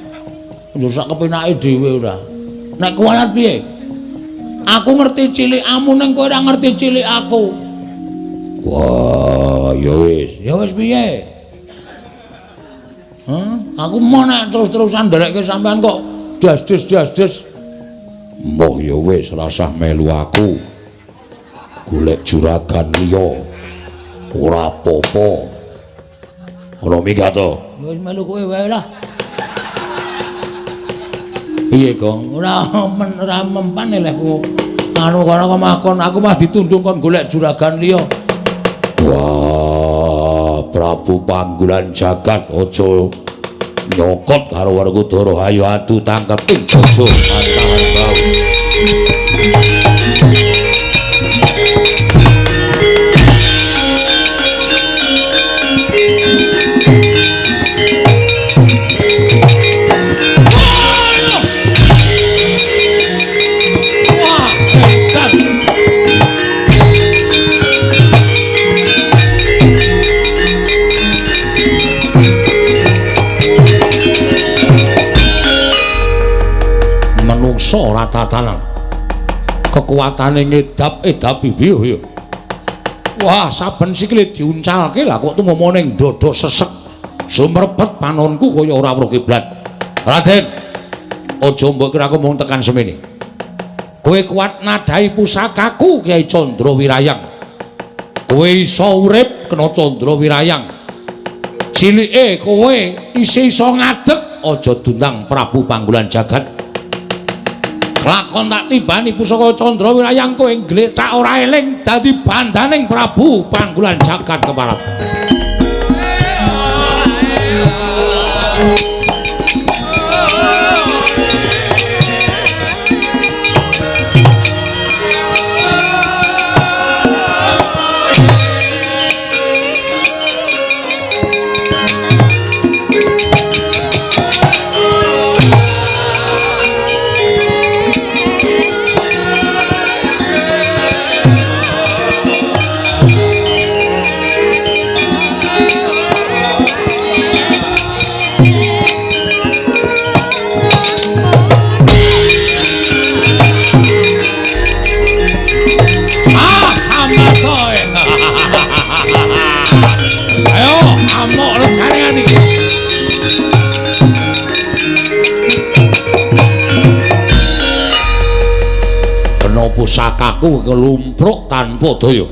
Speaker 2: Yo sak kepenake dhewe ora. Nek kuwalat piye? Aku ngerti cilikamu ning kowe ora ngerti cilik aku.
Speaker 1: Wah, ya wis.
Speaker 2: Ya wis piye? Hah? Aku mau nek terus-terusan nderekke sampean kok das-des-das-des.
Speaker 1: Moh ya wis rasah melu aku. Golek juragan liya. Ora apa-apa. Ora minggat to.
Speaker 2: Wis melu kowe wae lah. Piye, Gong? Ora ora mempan lehku. Anu kono kok makon aku mah ditundung kon golek juragan liya.
Speaker 1: Wah, Prabu Panggulan Jagat aja nyokot karo Werkudara, ayo adu tangkep aja pantahan bau.
Speaker 2: Wah, hebat.
Speaker 1: Menungso ora tatanan. Kekuatane ngedap-edap piye ya. Wah, saben sikile diuncalke lah kok tumama ning dada sesek. Sumrebet panonku kaya ora weruh kiblat. Raden, aja mbok kira aku mung tekan semene. Kowe kuat nadai pusakaku Kyai Candra Wirayang. Kowe iso urip kena Candra Wirayang. Cilike kowe isih iso ngadeg, aja dundang Prabu Panggulan Jagat. Lakon tak tibani pusaka Candra Wirayang kowe nggletak ora eling dadi bandaning Prabu Panggulan Jagat keparat. Ayo, amok legane ati. Kena pusakaku kelumpruk tanpa daya.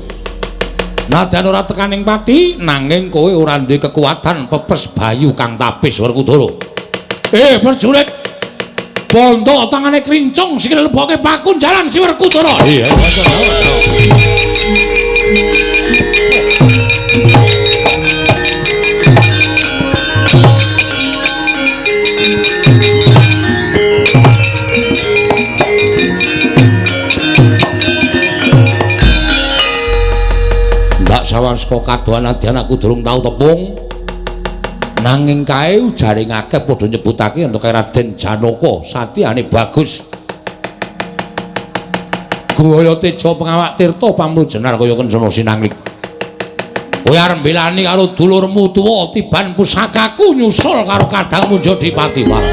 Speaker 1: Nadyan ora tekaning pati, nanging kowe ora duwe kekuatan pepes bayu kang tapis Werkudara. Prajurit. Bondo tangane krincung sikile leboke pakunjaran si Werkudara. Iya, ndak sawang saka kadohan nadyan aku durung tau tepung. Nanging kae ujare ngakeh padha nyebutake yen kae Raden Janaka satyane bagus. Gaya teja pengawak tirta pamrujenar kaya kencana sinanglik. Kowe arep mbelani karo dulurmu tuwa tiban pusakaku nyusul karo kadangmu Jodipati Wara.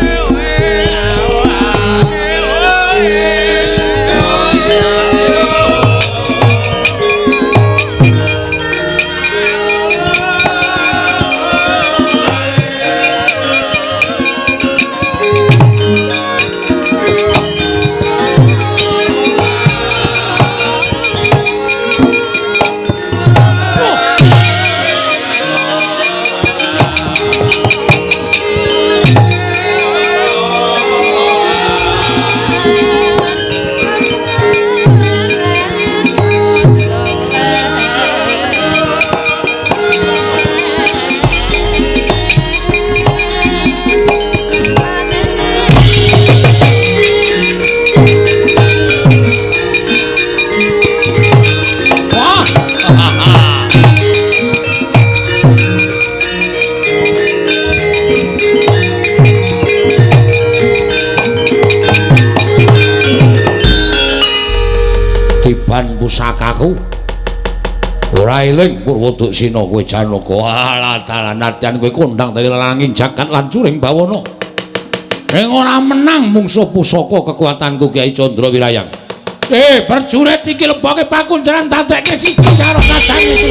Speaker 1: pedang pusakaku. Ora eling Purwoduksina kowe Janaka. Alah dalan nadyan kowe kondang dadi lelanging jagat lan curing bawana. Ning ora menang mungsuh pusaka kekuatanku Kyai Candra Wirayang. Prajurit iki leboke pakunjaran dadekke siji karo kadang itu.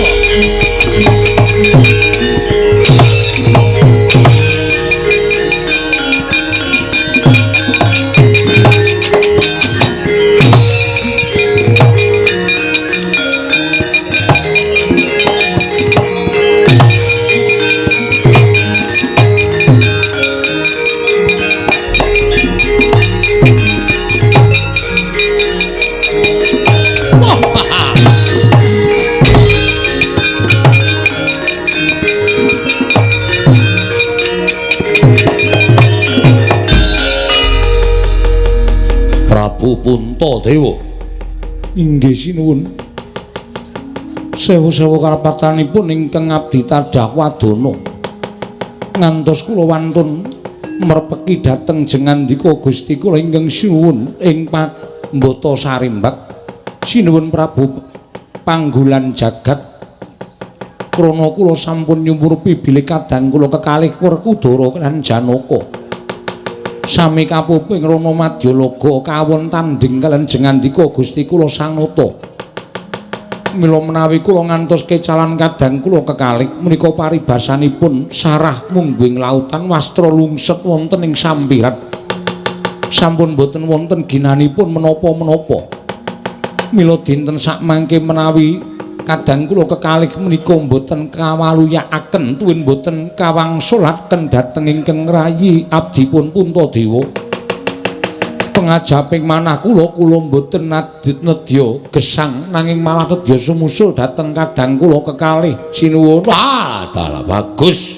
Speaker 1: Puntadewa. Inggih sinuwun. Sewu-sewu karapatanipun ingkang abdi tadah wadana. Ngantos kula wantun merpeki dhateng jengandika Gusti kula ingkang sinuwun ing Pambata Sarimbak. Sinuwun Prabu Panggulan Jagat. Krana kula sampun nyumurupi bilih kadang kula kekalih Werkudara lan Janaka. Sami kapuping Rana Madyalaga kawon tandhing kaliyan jengandika Gusti kula Sang Nata. Mila menawi kula ngantos kecalan kadang kula kekalih menika paribasanipun sarah mungguing lautan wastra lungset wonten ing sampiran. Sampun boten wonten ginanipun menapa-menapa. Mila dinten sakmangke menawi kadang kula kekalih menika mboten kawaluyakaken tuwin mboten kawangsulaken dhateng ingkang rayi abdipun Puntadewa. Pengajaping manah kula kula mboten nedya gesang nanging malah nedya sumusul dhateng kadang kula kekalih. Sinuwun. Wah, dalah bagus.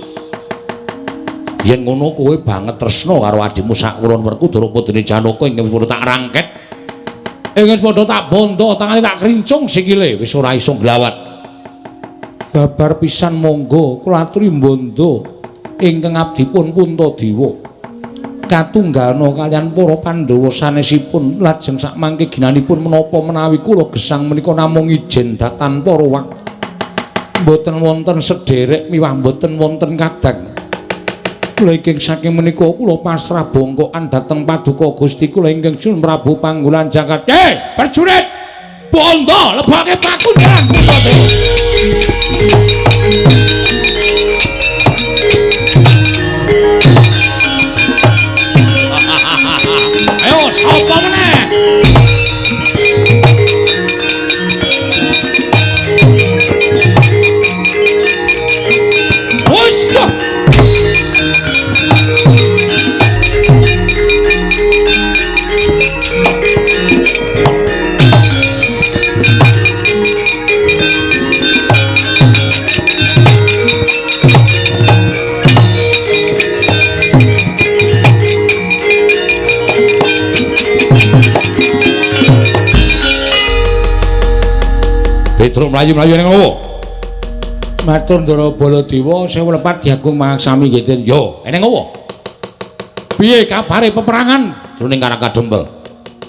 Speaker 1: Yen ngono kowe banget tresna karo adhimu sakulon Werkudara putune Janaka ingkang padha tak rangket. Ing wis padha tak bondo, tangane tak krincung sikile wis ora iso nglawat. Babar pisan monggo kula aturi bondo ingkang abdipun Puntadewa. Katunggalna kaliyan para Pandhawa sanesipun lajeng sakmangke ginanipun menapa menawi kula gesang menika namung ijen datan para wak. Mboten wonten sederek miwah mboten wonten kadang. Kula ingkang saking menika kula pasrah bongkokan dhateng paduka Gusti kula ingkang Sun Prabu Panggulan Jagat. Prajurit! Bondo lebake pakunjaran Puntadewa. Ayo sapa meneh? Wis yo. Petro mlayu-mlayu ning ngopo? Matur Ndara Baladewa sewu lepat diagung mangaksami nggih. Yo, eneng opo? Piye kabare peperangan jroning Karang Kadempel?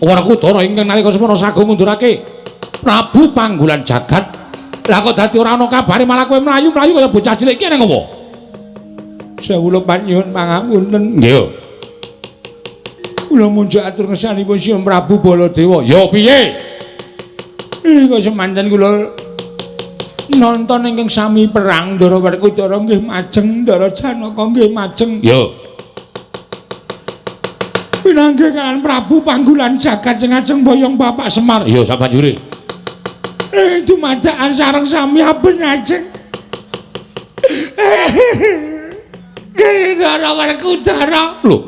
Speaker 1: Werkudara ingkang nalika semana sagung ngundurake Prabu Panggulan Jagat. Lah kok dadi ora ana kabare malah kowe mlayu-mlayu kaya bocah cilik iki eneng opo? Sewu lepat nyuwun pangapunten. Nggih. Kula munjuk atur ngersanipun Sinuwun Prabu Baladewa. Yo piye? Nika semanten kula nonton ingkang sami perang Ndara Werkudara nggih majeng, Ndara Janaka nggih majeng. Yo. Pinanggih kaliyan Prabu Panggulan Jagat sing ajeng boyong Bapak Semar. Yo sabanjure. Dumadakan sareng sami aben ajeng. Ndara Werkudara. Lho.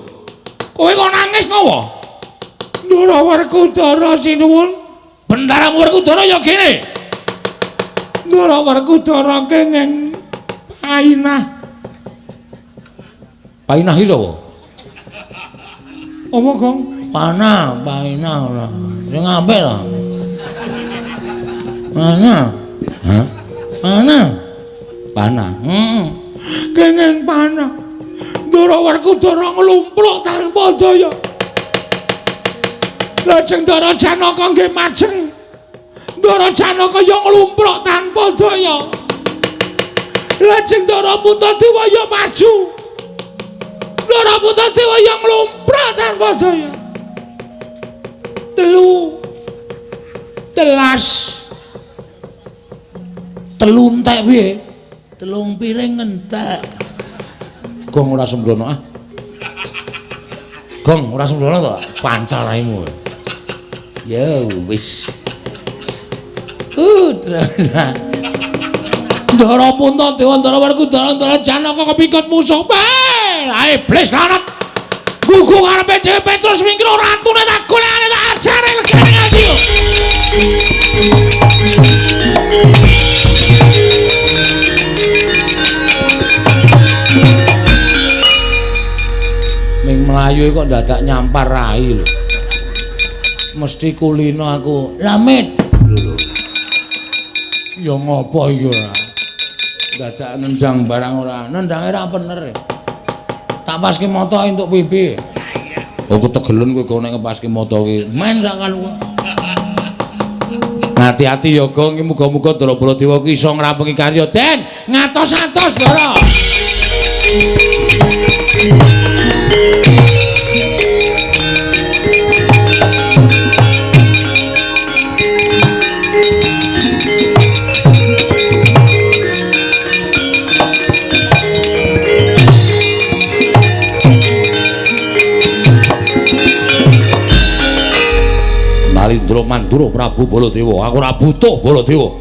Speaker 1: Kowe kok nangis ngopo? Ndara Werkudara sinuwun. Bendaramu Werkudara ya kene. Ndara Werkudara kenging Painah. Painah iki sapa? Apa, Gong? Panah, Painah ora. Sing apik ta? Panah. Hah? Panah. Panah. Heeh. Kenging panah. Ndara Werkudara nglumpruk tanpa daya. Lajeng Ndara Janaka nggih majeng.
Speaker 2: Ndara Janaka ya nglumpruk tanpa daya. Lajeng Ndara Puntadewa ya maju. Ndara Puntadewa ya nglumpruk tanpa daya. Telu telas. Telu entek piye? Telung piring entek.
Speaker 1: Gong ora sembrono ah. Gong ora sembrono to? Pancal raimu. Ya wis. Terus.
Speaker 2: Ndara Puntadewa, Ndara Werkudara, Ndara Janaka kepikut musuh. Lah iblis lanat. Gugu karepe dhewe Petrus mingkir ratune tak golekane tak ajare legane ati.
Speaker 1: Ming mlayu kok dadak nyampar rai lho. Mesti kulino aku.
Speaker 2: Lamit.
Speaker 1: Lho. Ya ngopo iki ora? Dadak nendang barang ora. Nendange ra bener. Tak paske moto entuk pipi. Oh ketegelen kowe nek ngepaske moto ki. Men sak kalu. Hati-hati ya Gong, muga-muga Ndara Baladewa ki iso ngrampungi karya Den.
Speaker 2: Ngatos-atos Ndara.
Speaker 1: Nalindra Mandura Prabu Baladewa, aku ora butuh Baladewa.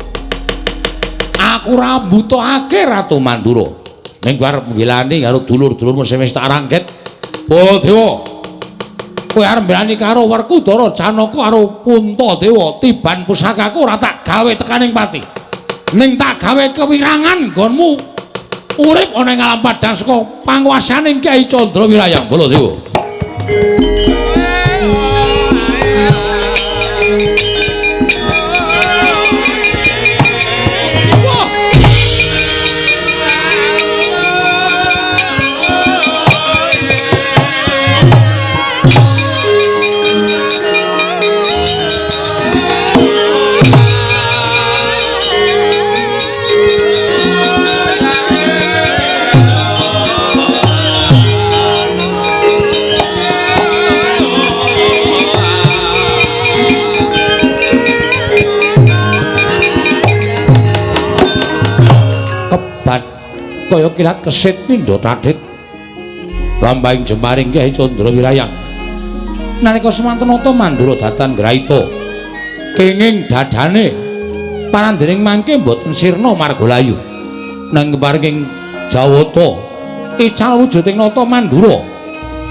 Speaker 1: Aku ora mbutuhake Ratu Mandura. Ning kowe arep nggilani karo dulur-dulurmu sing wis tak rangket. Baladewa. Kowe arep mbelani karo Werkudara Janaka karo Puntadewa, tiban pusakaku ora tak gawe tekaning pati. Ning tak gawe kewirangan nggonmu urip ana ing alam padhang saka panguwasaning Kyai Candra Wirayang Baladewa. Kaya kilat kesit pindha tadhit lambahing jemaring Kyai Candra Wirayang. Nalika semanten nata Mandura datan graita kenging dadane parandening mangke mboten sirna marga layu. Nang paring Jawata ical wujuding nata Mandura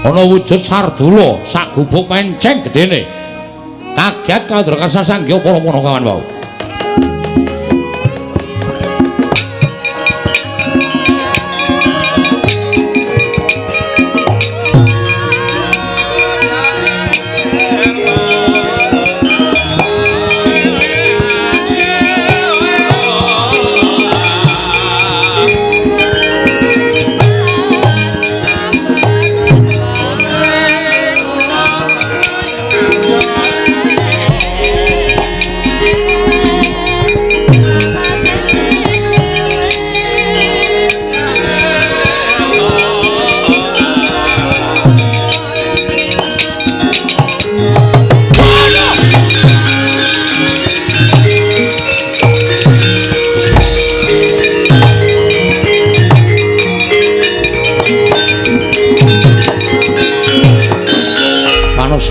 Speaker 1: ana wujud sardula sak gubuk penceng gedene. Kaget kandra kasasangya para panakawan wau.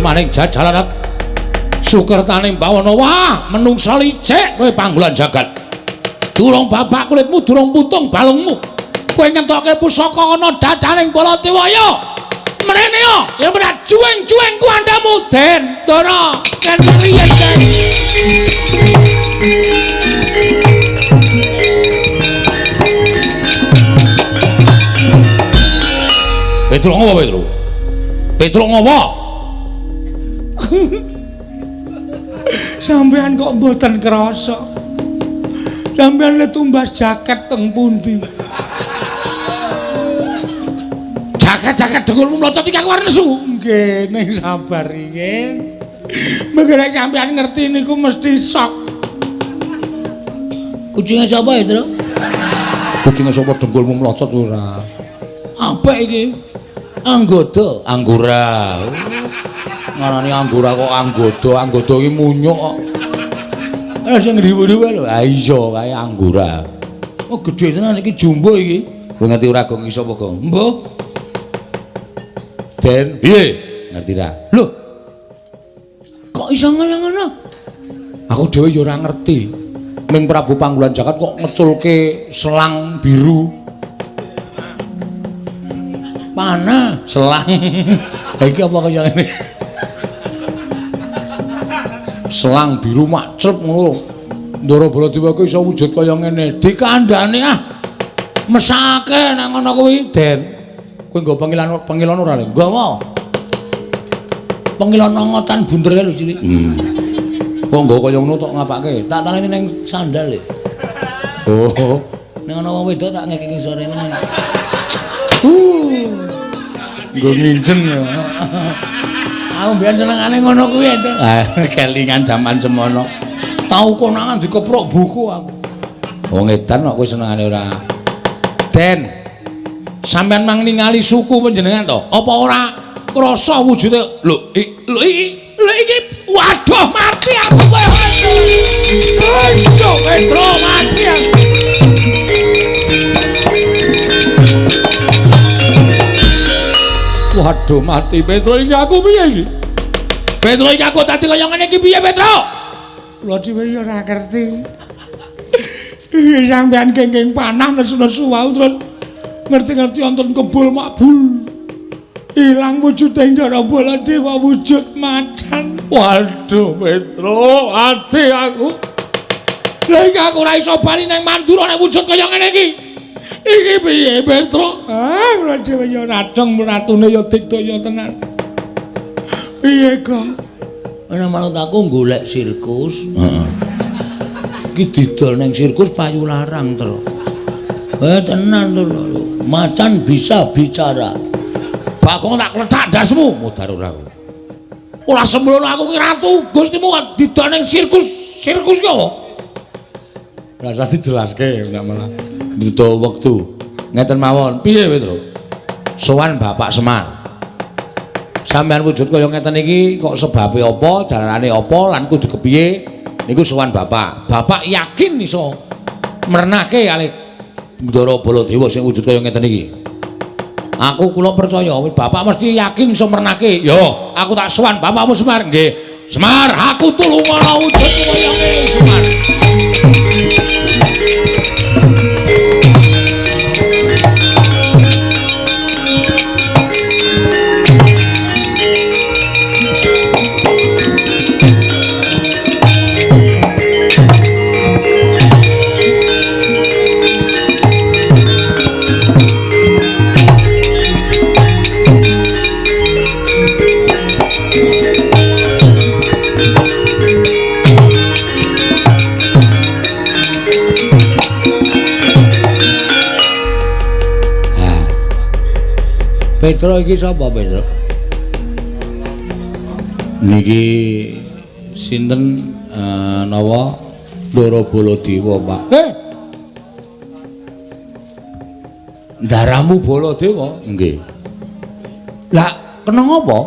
Speaker 1: Maning jajalarat sukertaning bawana wah menungsa licik kowe panggolan jagat durung babak kulitmu durung putung balungmu kowe ngentokke pusaka ana dadaning Baladewa ya mrene ya yen ora juweng-juweng kuandamu Den Ndara ken riyen Den. Petruk ngopo Petruk? Petruk ngopo?
Speaker 2: Sampeyan kok mboten krasa. Sampeyan le tumbas jaket teng pundi?
Speaker 1: Jaket-jaket dengkulmu mlocot iki aku arep nesu.
Speaker 2: Nggih, ning sabar riyin. Mengko nek sampeyan ngerti niku mesti sok. Kucinge sapa ya, Tru?
Speaker 1: Kucinge sapa dengkulmu mlocot ora?
Speaker 2: Apik iki. Anggoda,
Speaker 1: anggora. Ngarani anggora kok anggoda, anggoda iki munyuk kok.
Speaker 2: Sing riwu-riwu lho.
Speaker 1: Ha iya kae anggora.
Speaker 2: Oh gedhe tenan iki jumbo iki.
Speaker 1: Kowe ngerti ora Gong iki sapa, Gong?
Speaker 2: Mbuh.
Speaker 1: Den, piye? Ngerti ra?
Speaker 2: Lho. Kok iso ngono-ngono?
Speaker 1: Aku dhewe ya ora ngerti. Ming Prabu Panggulan Jagat kok ngeculke selang biru.
Speaker 2: Panah
Speaker 1: selang. Ha iki apa kaya ngene? Selang biru macrep ngono. Ndara Baladewa kuwi iso wujud kaya ngene.
Speaker 2: Dikandhane ah. Mesake nang ngono kuwi,
Speaker 1: Den. Kowe nggo pengilon ora lho?
Speaker 2: Nggawa. Pengilon ngotan bunder kae lho cilik.
Speaker 1: Kok nggo kaya ngono tok ngapake?
Speaker 2: Tak taleni ning sandal lho.
Speaker 1: Oh.
Speaker 2: Ning ana wong wedok tak ngekeki sore nang.
Speaker 1: Nggo nginjen ya.
Speaker 2: Aku mbiyen senengane ngono kuwi to.
Speaker 1: Ah, kelingan jaman semono.
Speaker 2: Tau konangan dikeprok buku aku.
Speaker 1: Wong edan kok kowe senengane ora. Den. Sampeyan mang ningali suku panjenengan to? Apa ora krasa wujude? Lho, iki waduh mati aku kowe.
Speaker 2: Ayo Petro mati aku.
Speaker 1: Waduh mati Petro iki aku piye iki?
Speaker 2: Petro iki aku dadi kaya ngene iki piye Petro?
Speaker 3: Kula dhewe ya ora ngerti. Sampeyan kenging panah nesu-nesu wau terus ngerti-ngerti wonten kebul makbul. Ilang wujude Ndara Baladewa wujud macan.
Speaker 2: Waduh Petro, ati aku. Lah iki aku ora iso bali nang Mandura nek wujud kaya ngene iki. Iki piye Petro?
Speaker 3: Ah, kula dhewe ya radong ratune ya digdaya tenan. Piye, Gong?
Speaker 2: Ana manut aku golek sirkus.
Speaker 1: Heeh.
Speaker 2: Iki didol nang sirkus payu larang, Tru. Tenan to lho. Macan bisa bicara.
Speaker 1: Bagong tak kletak ndasmu, mudhar ora aku.
Speaker 2: Ora sembrono aku ki ratu, Gustimu kok didol nang sirkus. Sirkus ki apa?
Speaker 1: Rasa dijelaske nek malah butuh wektu. Ngeten mawon, piye Petro? Sowan Bapak Semar. Sampeyan wujud kaya ngeten iki kok sebabe apa, jalarane apa lan kudu kepiye? Niku sowan Bapak. Bapak yakin iso mrenake kalih Ndara Baladewa sing wujud kaya ngeten iki. Aku kula percaya Bapak mesti yakin iso mrenake. Yo, aku tak sowan Bapakmu Semar. Nggih. Semar, aku tulungono wujud kaya ngene Semar. Petro iki sapa Petro? Niki sinten nawa Ndara Baladewa, Pak. Ndaramu Baladewa? Nggih. Lah kena ngapa?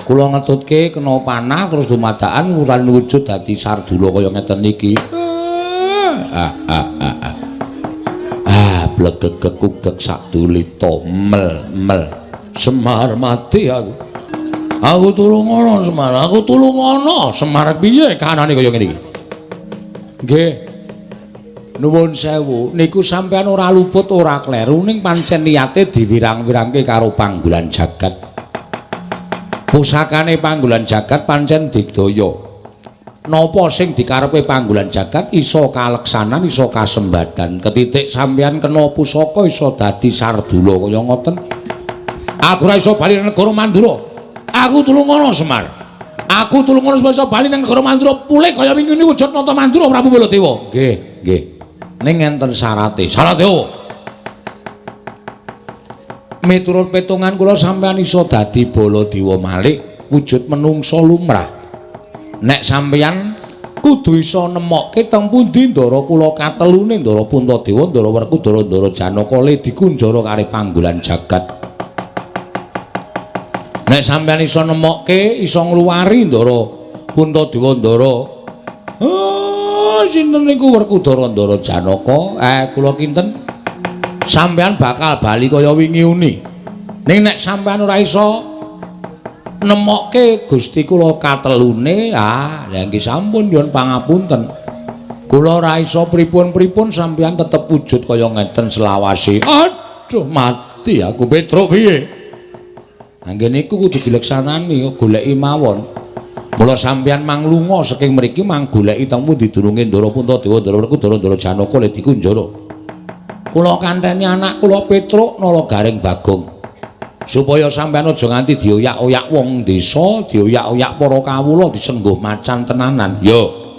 Speaker 1: Kula ngetutke kena panah terus dumadakan wuran wujud dadi sardula kaya ngeten iki. Blegegek kugek sadulita mel mel. Semar mati aku. Aku tulungono Semar, aku tulungono. Semar piye kahanane kaya ngene iki? Nggih. Nuwun sewu, niku sampean ora luput ora kleru ning pancen niate diwirang-wirangke karo Panggulan Jagat. Pusakane Panggulan Jagat pancen digdaya. Napa sing dikarepe Panggulan Jagat iso kaleksanan, iso kasembadan. Ketitik sampean kena pusaka iso dadi sardula kaya ngoten. Aku ora iso bali nang negara Mandura. Aku tulungono Semar. Aku tulungono supaya iso bali nang negara Mandura pulih kaya wingi wujud nata Mandura Prabu Baladewa. Nggih, nggih. Ning enten syarate. Syarate opo? Miturut petungan kula sampean iso dadi Baladewa malih wujud menungsa lumrah. Nek sampeyan Kudu iso nemokke teng pundi Ndara kula katelune Ndara Puntadewa, Ndara Werkudara, Ndara Janaka le dikunjara kalih panggolan jagat. Nek sampeyan iso nemokke, iso ngluwari Ndara Puntadewa, Ndara sinten niku Werkudara, Ndara Janaka, kula kinten sampeyan bakal bali kaya wingi uni. Ning nek sampeyan ora iso nemokke Gusti kula katelune, ah lha nggih sampun nyuwun pangapunten. Kula ora iso pripun-pripun, sampeyan tetep wujud kaya ngeten selawase. Aduh, mati aku Petruk piye? Anggen niku kudu dileksanani, goleki mawon. Mula sampeyan manglunga saking mriki mang goleki teng pundi durunge Ndara Puntadewa, Ndara Werkudara, Ndara Janaka le dikunjara. Kula kanteni anak kula Petruk Nala Gareng Bagong. Supaya sampeyan aja nganti dioyak-oyak wong desa, dioyak-oyak para kawula disengguh macan tenanan. Yo.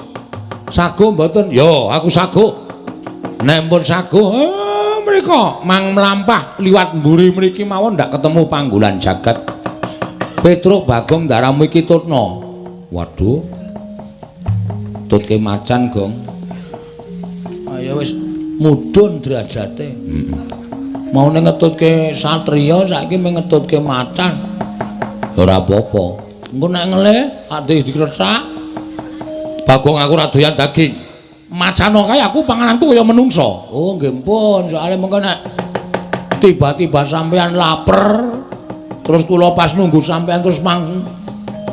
Speaker 1: Sago mboten? Yo, aku sago. Nek pun sago, mriko mang mlampah liwat mburi mriki mawon ndak ketemu panggolan jagat. Petruk Bagong ndaramu iki tutna. Waduh. Tutke macan, Gong. Ayo wis mudhun derajate. Heeh. Maune ngetutke satriya saiki mung ngetutke macan. Ora apa-apa. Engko nek ngelih ate dikretak. Bagong aku ora doyan daging. Macano kae aku pangananku kaya menungsa. Oh nggih pun, soalé mengko nek tiba-tiba sampean laper terus kula pas nunggu sampean terus mang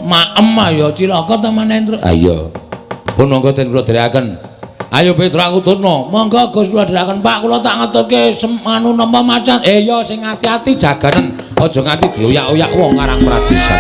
Speaker 1: maem ya cilaka ta maneh, Truk. Ha iya. Pun monggo den kula dherekaken. Ayo Petruk aku tutno. Monggo Gus kula dherekaken Pak, kula tak ngetutke anu napa macan. Ya sing ati-ati jaganen, aja nganti dioyak-oyak wong Karang Pradesan.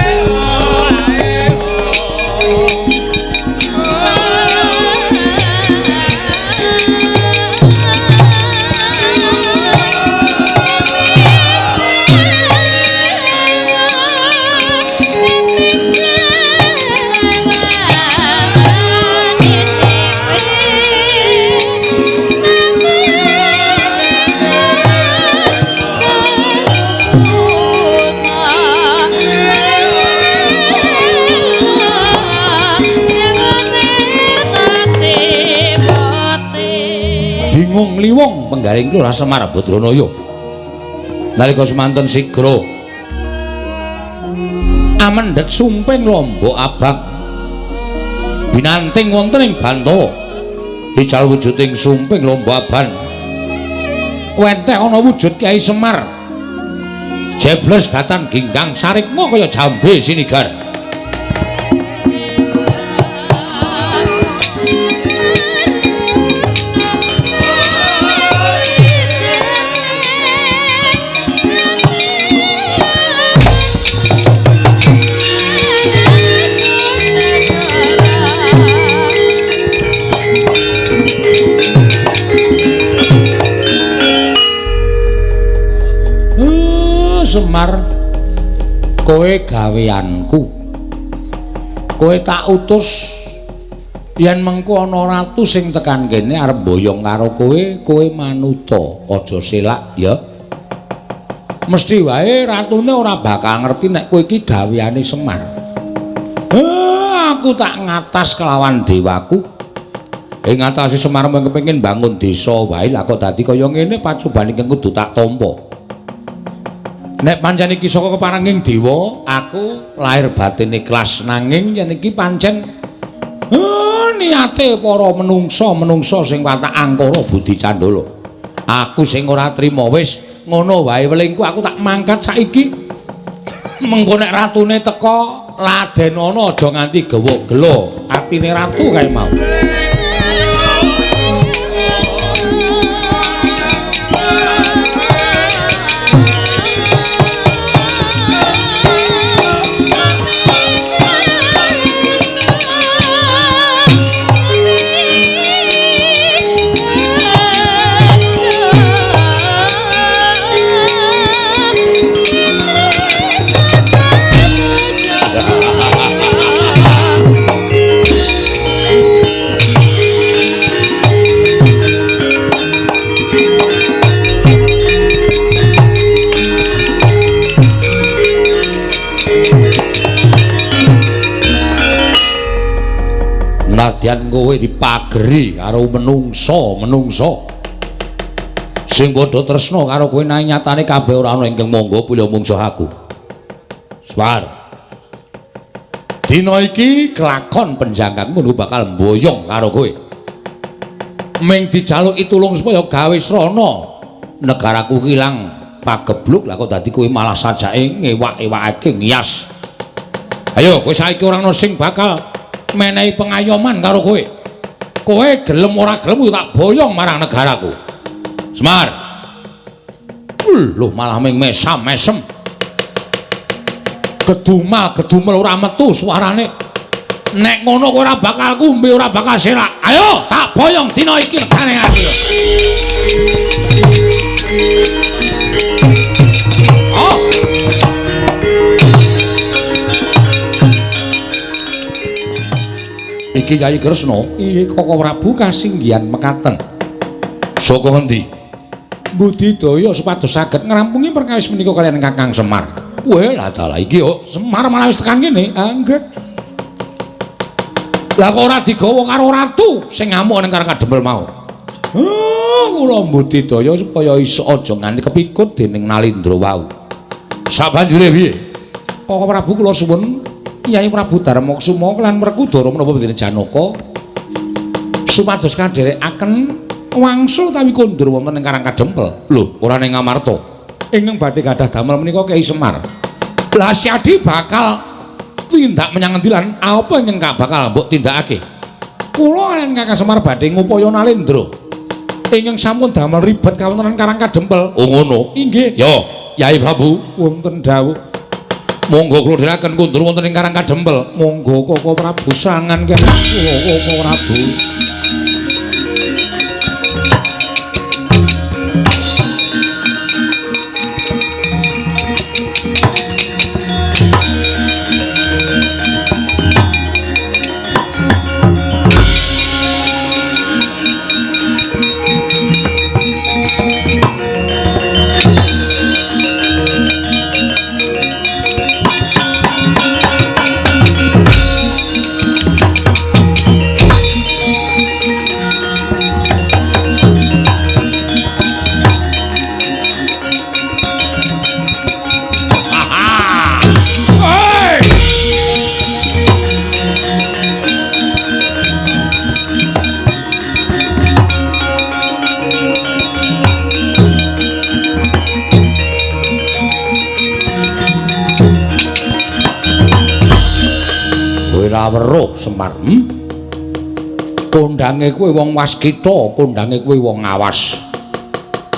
Speaker 1: Bingung liwung penggaring Lurah Semar Badranaya. Nalika semanten sigra amendhet sumping lombok abang binanting wonten ing Bantawa. Ical wujuding sumping lombok abang wenteh ana wujud Kyai Semar. Jebles datan ginggang sarikma kaya jambe sinigar. Semar, kowe gaweanku. Kowe tak utus yen mengko ana ratu sing tekan kene arep mboyong karo kowe, kowe manuta, aja selak ya. Mesti wae ratune ora bakal ngerti nek kowe iki gaweane Semar. Aku tak ngatas kelawan dewaku. Ing ngatasi Semar mung kepengin bangun desa wae, lah kok dadi kaya ngene pacobane ingkang kudu tak tampa. Nek pancen iki saka keparenging dewa, aku lahir batin ikhlas, nanging yen iki pancen niate para menungsa-menungsa sing watak angkara budi candala. Aku sing ora trima wis ngono wae welingku, aku tak mangkat saiki. Mengko nek ratune teka ladenono aja nganti gewuk gelo atine ratu kae mau. Nadyan kowe dipageri karo menungsa-menungsa sing padha tresna karo kowe nanging nyatane kabeh ora ana ingkang mangga pilih mungsuh aku. Semar. Dina iki kelakon penjangkangku ngono bakal mboyong karo kowe. Ming dijaluki tulung supaya gawe srana negaraku ilang pagebluk, lah kok dadi kowe malah sajake ngewak-ewakake ngiyas. Ayo kowe saiki ora ana sing bakal menehi pengayoman karo kowe. Kowe gelem ora gelem tak boyong marang negaraku. Semar. Lho malah ming mesam-mesem. Gedumal-gedumel ora metu suarane. Nek ngono kowe ora bakal kumbe, ora bakal selak. Ayo tak boyong dina iki legane ati. Oh. Iki Kyai Kresna, iki Koko Prabu kasinggihan mekaten. Saka ngendi? Budidaya supados saged ngrampungi perkawis menika kaliyan Kakang Semar. Weh, lah dalah iki yo Semar malah wis tekan kene. Ah nggih. Lah kok ora digawa karo ratu sing ngamuk ning Karang Kadempel mau. Oh, kula budidaya supaya iso aja nganti kepikut dening Nalindra wau. Sabanjure piye? Koko Prabu kula suwun Kyai Prabu Darmakusuma lan Werkudara menapa dene Janaka supados kadherekaken wangsul utawi kondur wonten ing Karang Kadempel. Lho, ora ning Ngamarta. Ingkang badhe gadah damel menika Kyai Semar. Lah Syadi bakal tindak menyang ngendi lan apa ingkang bakal mbok tindakake? Kula kaliyan Kakang Semar badhe ngupaya Nalindra ingkang sampun damel ribet kawontenan Karang Kadempel. Oh ngono. Inggih. Yo, Kyai Prabu
Speaker 3: wonten dawuh.
Speaker 1: Monggo kula dherekaken kondur wonten ing Karang Kadempel.
Speaker 3: Monggo Koko Prabu sangan kula Koko Prabu.
Speaker 1: Weruh Semar. Kondange kuwi wong waskita, kondange kuwi wong awas.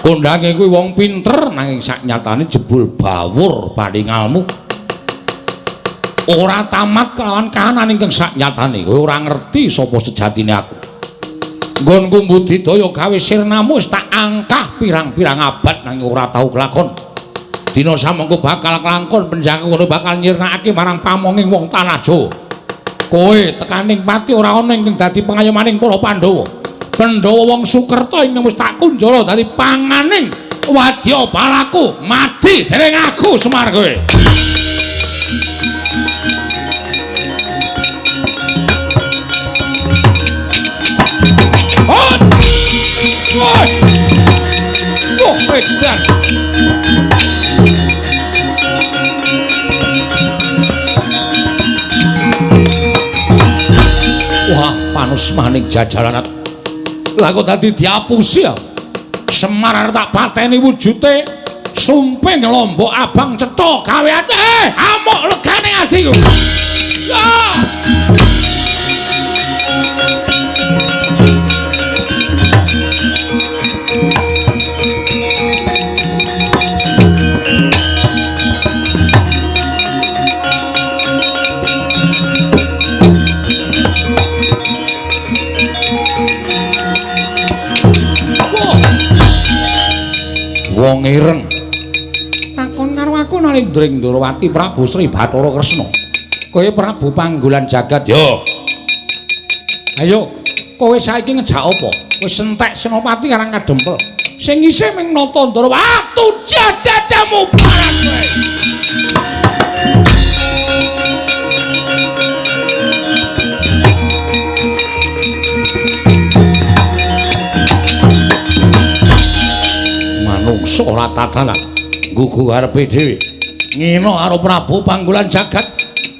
Speaker 1: Kondange kuwi wong pinter nanging saknyatane jebul bawur paningalmu. Ora tamat kelawan kahanan ingkang saknyatane. Kowe ora ngerti sapa sejatine aku. Nggonku budidaya gawe sirnamu wis tak angkah pirang-pirang abad nanging ora tau kelakon. Dina samengko bakal kelakon penjangku ngono bakal nyirnakake marang pamonging wong tanah Jawa. Kowe tekaning pati ora ana ingkang dadi pengayomaning para Pandhawa. Pandhawa wong Sukerta ingkang wis tak kunjara dadi panganing wadya balaku mati dening aku Semar kowe. Oh! Oh, edan. Wah, panus maning jajaranat. Lah kok dadi diapusi ya? Semar arep tak pateni wujute sumping lombok abang cetha gawean. Amuk legane atiku. Ya! Wong ireng takon karo aku Nalindra Ndrawati Prabu Sri Bathara Kresna. Kowe Prabu Panggulan Jagat. Yo. Ayo, kowe saiki ngejak apa? Wis entek Senopati Karang Kadempel. Sing isih ming nata Ndrawati dadamu paran kowe. ora tatanan. Gugu arepe dhewe. Ngino karo Prabu Panggulan Jagat.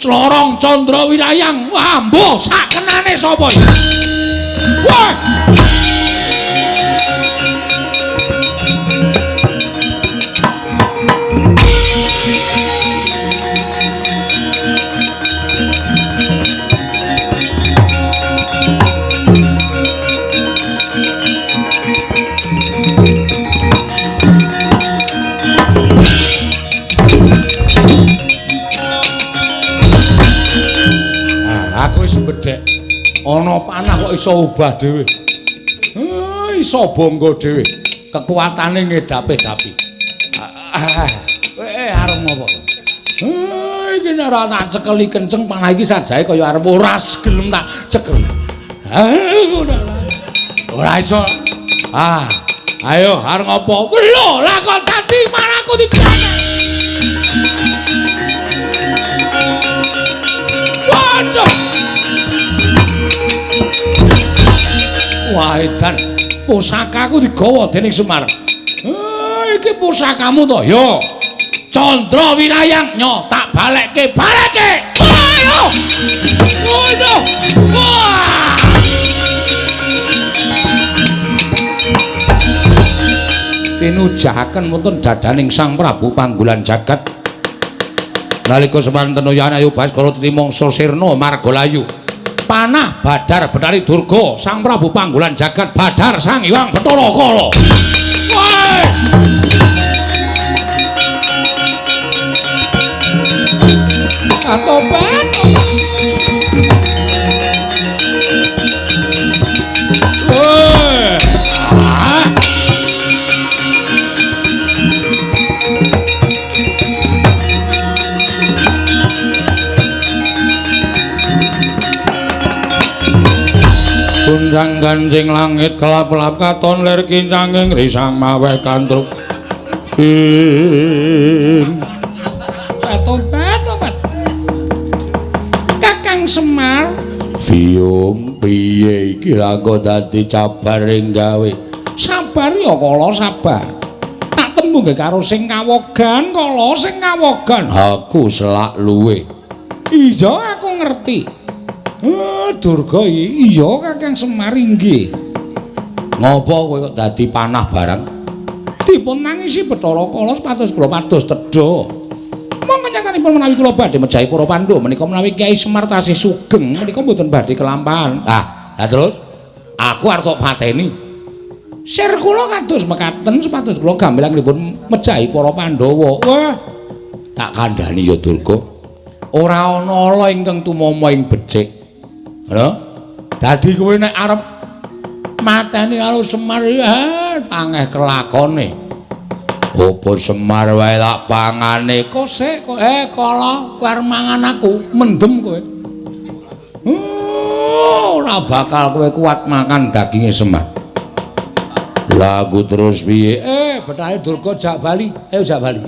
Speaker 1: Clorong Candra Wirayang. Wah, mbuh sakenane sapa iki? Wah! Aku wis bedhek. Ana panah kok iso obah dhewe. Iso bangga dhewe. Kekuatane ngedapi-dapi. Arep ngopo? Iki nek ora tak cekeli kenceng panah iki sajae kaya arep ora gelem tak cekel. Ora iso. Ayo arep ngopo? Lho, lah kok dadi panahku dicanek. Waduh. Wah, edan. Pusakaku digawa dening Semar. Iki pusakamu to? Ya. Candra Wirayang nyo tak balekke, balekke. Ayo. Waduh. Wah. Tinujahaken wonten dadaning Sang Prabu Panggulan Jagat. Nalika semanten Yan Ayu Baskara titi mangsa sirna margalayu. Panah Badar Betari Durga Sang Prabu Panggulan Jagat Badar Sang Hyang Bathara Kala. Wah! Atobat. Woi. Ah. Gunjang ganjing langit kelap-kelap katon lir kincanging risang maweh kantruk.
Speaker 3: Tobat, tobat. Kakang Semar,
Speaker 1: Biyung piye iki lha kok dadi cabar ing gawe.
Speaker 3: Sabar ya kala sabar. Tak tembung karo sing kawogan kala sing kawogan.
Speaker 1: Aku selak luwe.
Speaker 3: Iya aku ngerti. Durga iki iya Kakang Semar inggih.
Speaker 1: Ngopo kowe kok dadi panah barang?
Speaker 3: Dipun nangisi Bathara Kala supados kula pados tedha. Monggo nyatanipun menawi kula badhe mejahi para Pandhawa menika menawi Kyai Semar tasih sugeng menika mboten badhe kelampahan.
Speaker 1: Ah, lah terus aku arep tok pateni.
Speaker 3: Sir kula kados mekaten supados kula gambilanipun mejahi para Pandhawa.
Speaker 1: Wah, tak kandhani ya Durga. Ora ana ala ingkang tumama ing becik. Lho, dadi kowe nek arep mateni karo Semar tangeh kelakone. Apa Semar wae lak pangane
Speaker 3: kosek kok kala kowe arep mangan aku, mendem kowe.
Speaker 1: Ora bakal kowe kuat makan daginge Semar. Lah aku terus piye?
Speaker 3: Bethahe Durga jak bali. Ayo jak bali.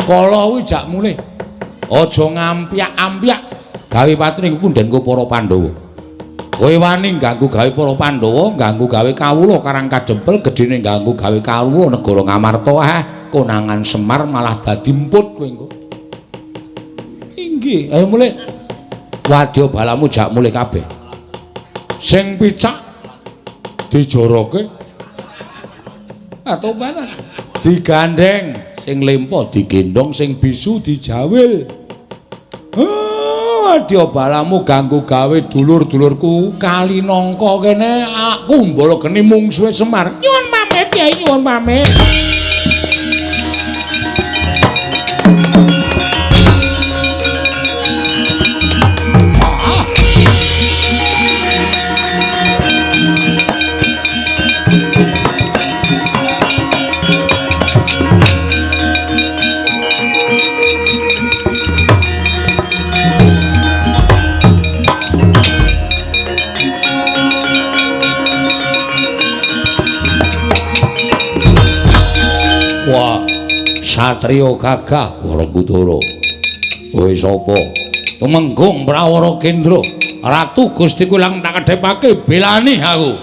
Speaker 3: Kala kuwi jak mulih.
Speaker 1: Aja ngampyak-ampyak gawe patring pundhenku para Pandhawa. Kowe wani ganggu gawe para Pandhawa, ganggu gawe kawula Karang Kadempel, gedhene ganggu gawe kawula negara Ngamarta. Konangan Semar malah dadi emput kowe engko.
Speaker 3: Inggih, ayo mulih.
Speaker 1: Wadya balamu jak mulih kabeh.
Speaker 3: Sing picak dijoroke. Atobat. Digandeng,
Speaker 1: sing lempo digendong, sing bisu dijawil.
Speaker 3: Wadya balamu ganggu gawe dulur-dulurku Kalinangka kene aku mbala geni mungsuhe Semar. Nyuwun pamit Kyai, nyuwun pamit.
Speaker 1: Wah, satriya gagah Werkudara. Kowe sapa? Tumenggung Prawara Kendra. Ratu Gusti Kulang tak kedhepake belani aku.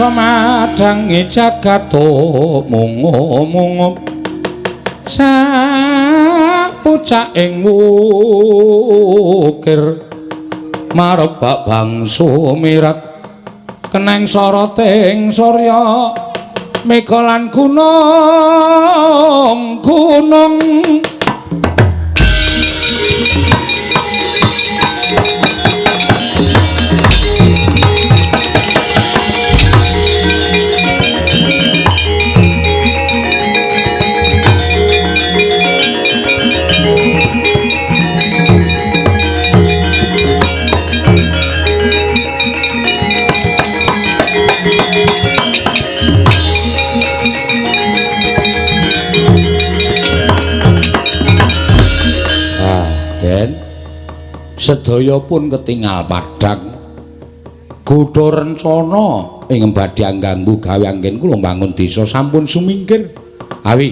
Speaker 2: Rasa madangi jagat mungu-mungu sapucaking wukir marebak bangsu mirat keneng soroting surya mega lan gunung-gunung.
Speaker 1: Sedaya pun ketingal padhang. Godha rencana ing badhe ngganggu gawe anggen kula mbangun desa sampun sumingkir. Awi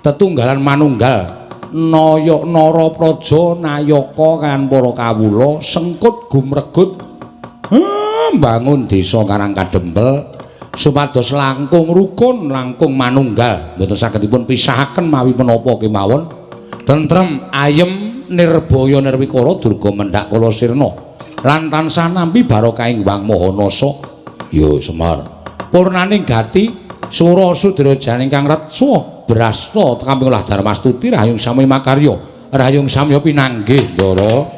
Speaker 1: tetunggalan manunggal naya nara praja nayaka kan para kawula sengkut gumregut mbangun desa Karang Kadempel supados langkung rukun langkung manunggal mboten saged dipun pisahaken mawi menapa kemawon. Tentrem ayem nirbaya nirwikara durga mendhak kala sirna lan tansah nampi barokahing Hyang Maha Nasa. Ya Semar, purnaning gati sura sudrajane ingkang retsa brasta tekamping olah darmastuti rahayung sami makarya rahayung samya pinanggih Ndara.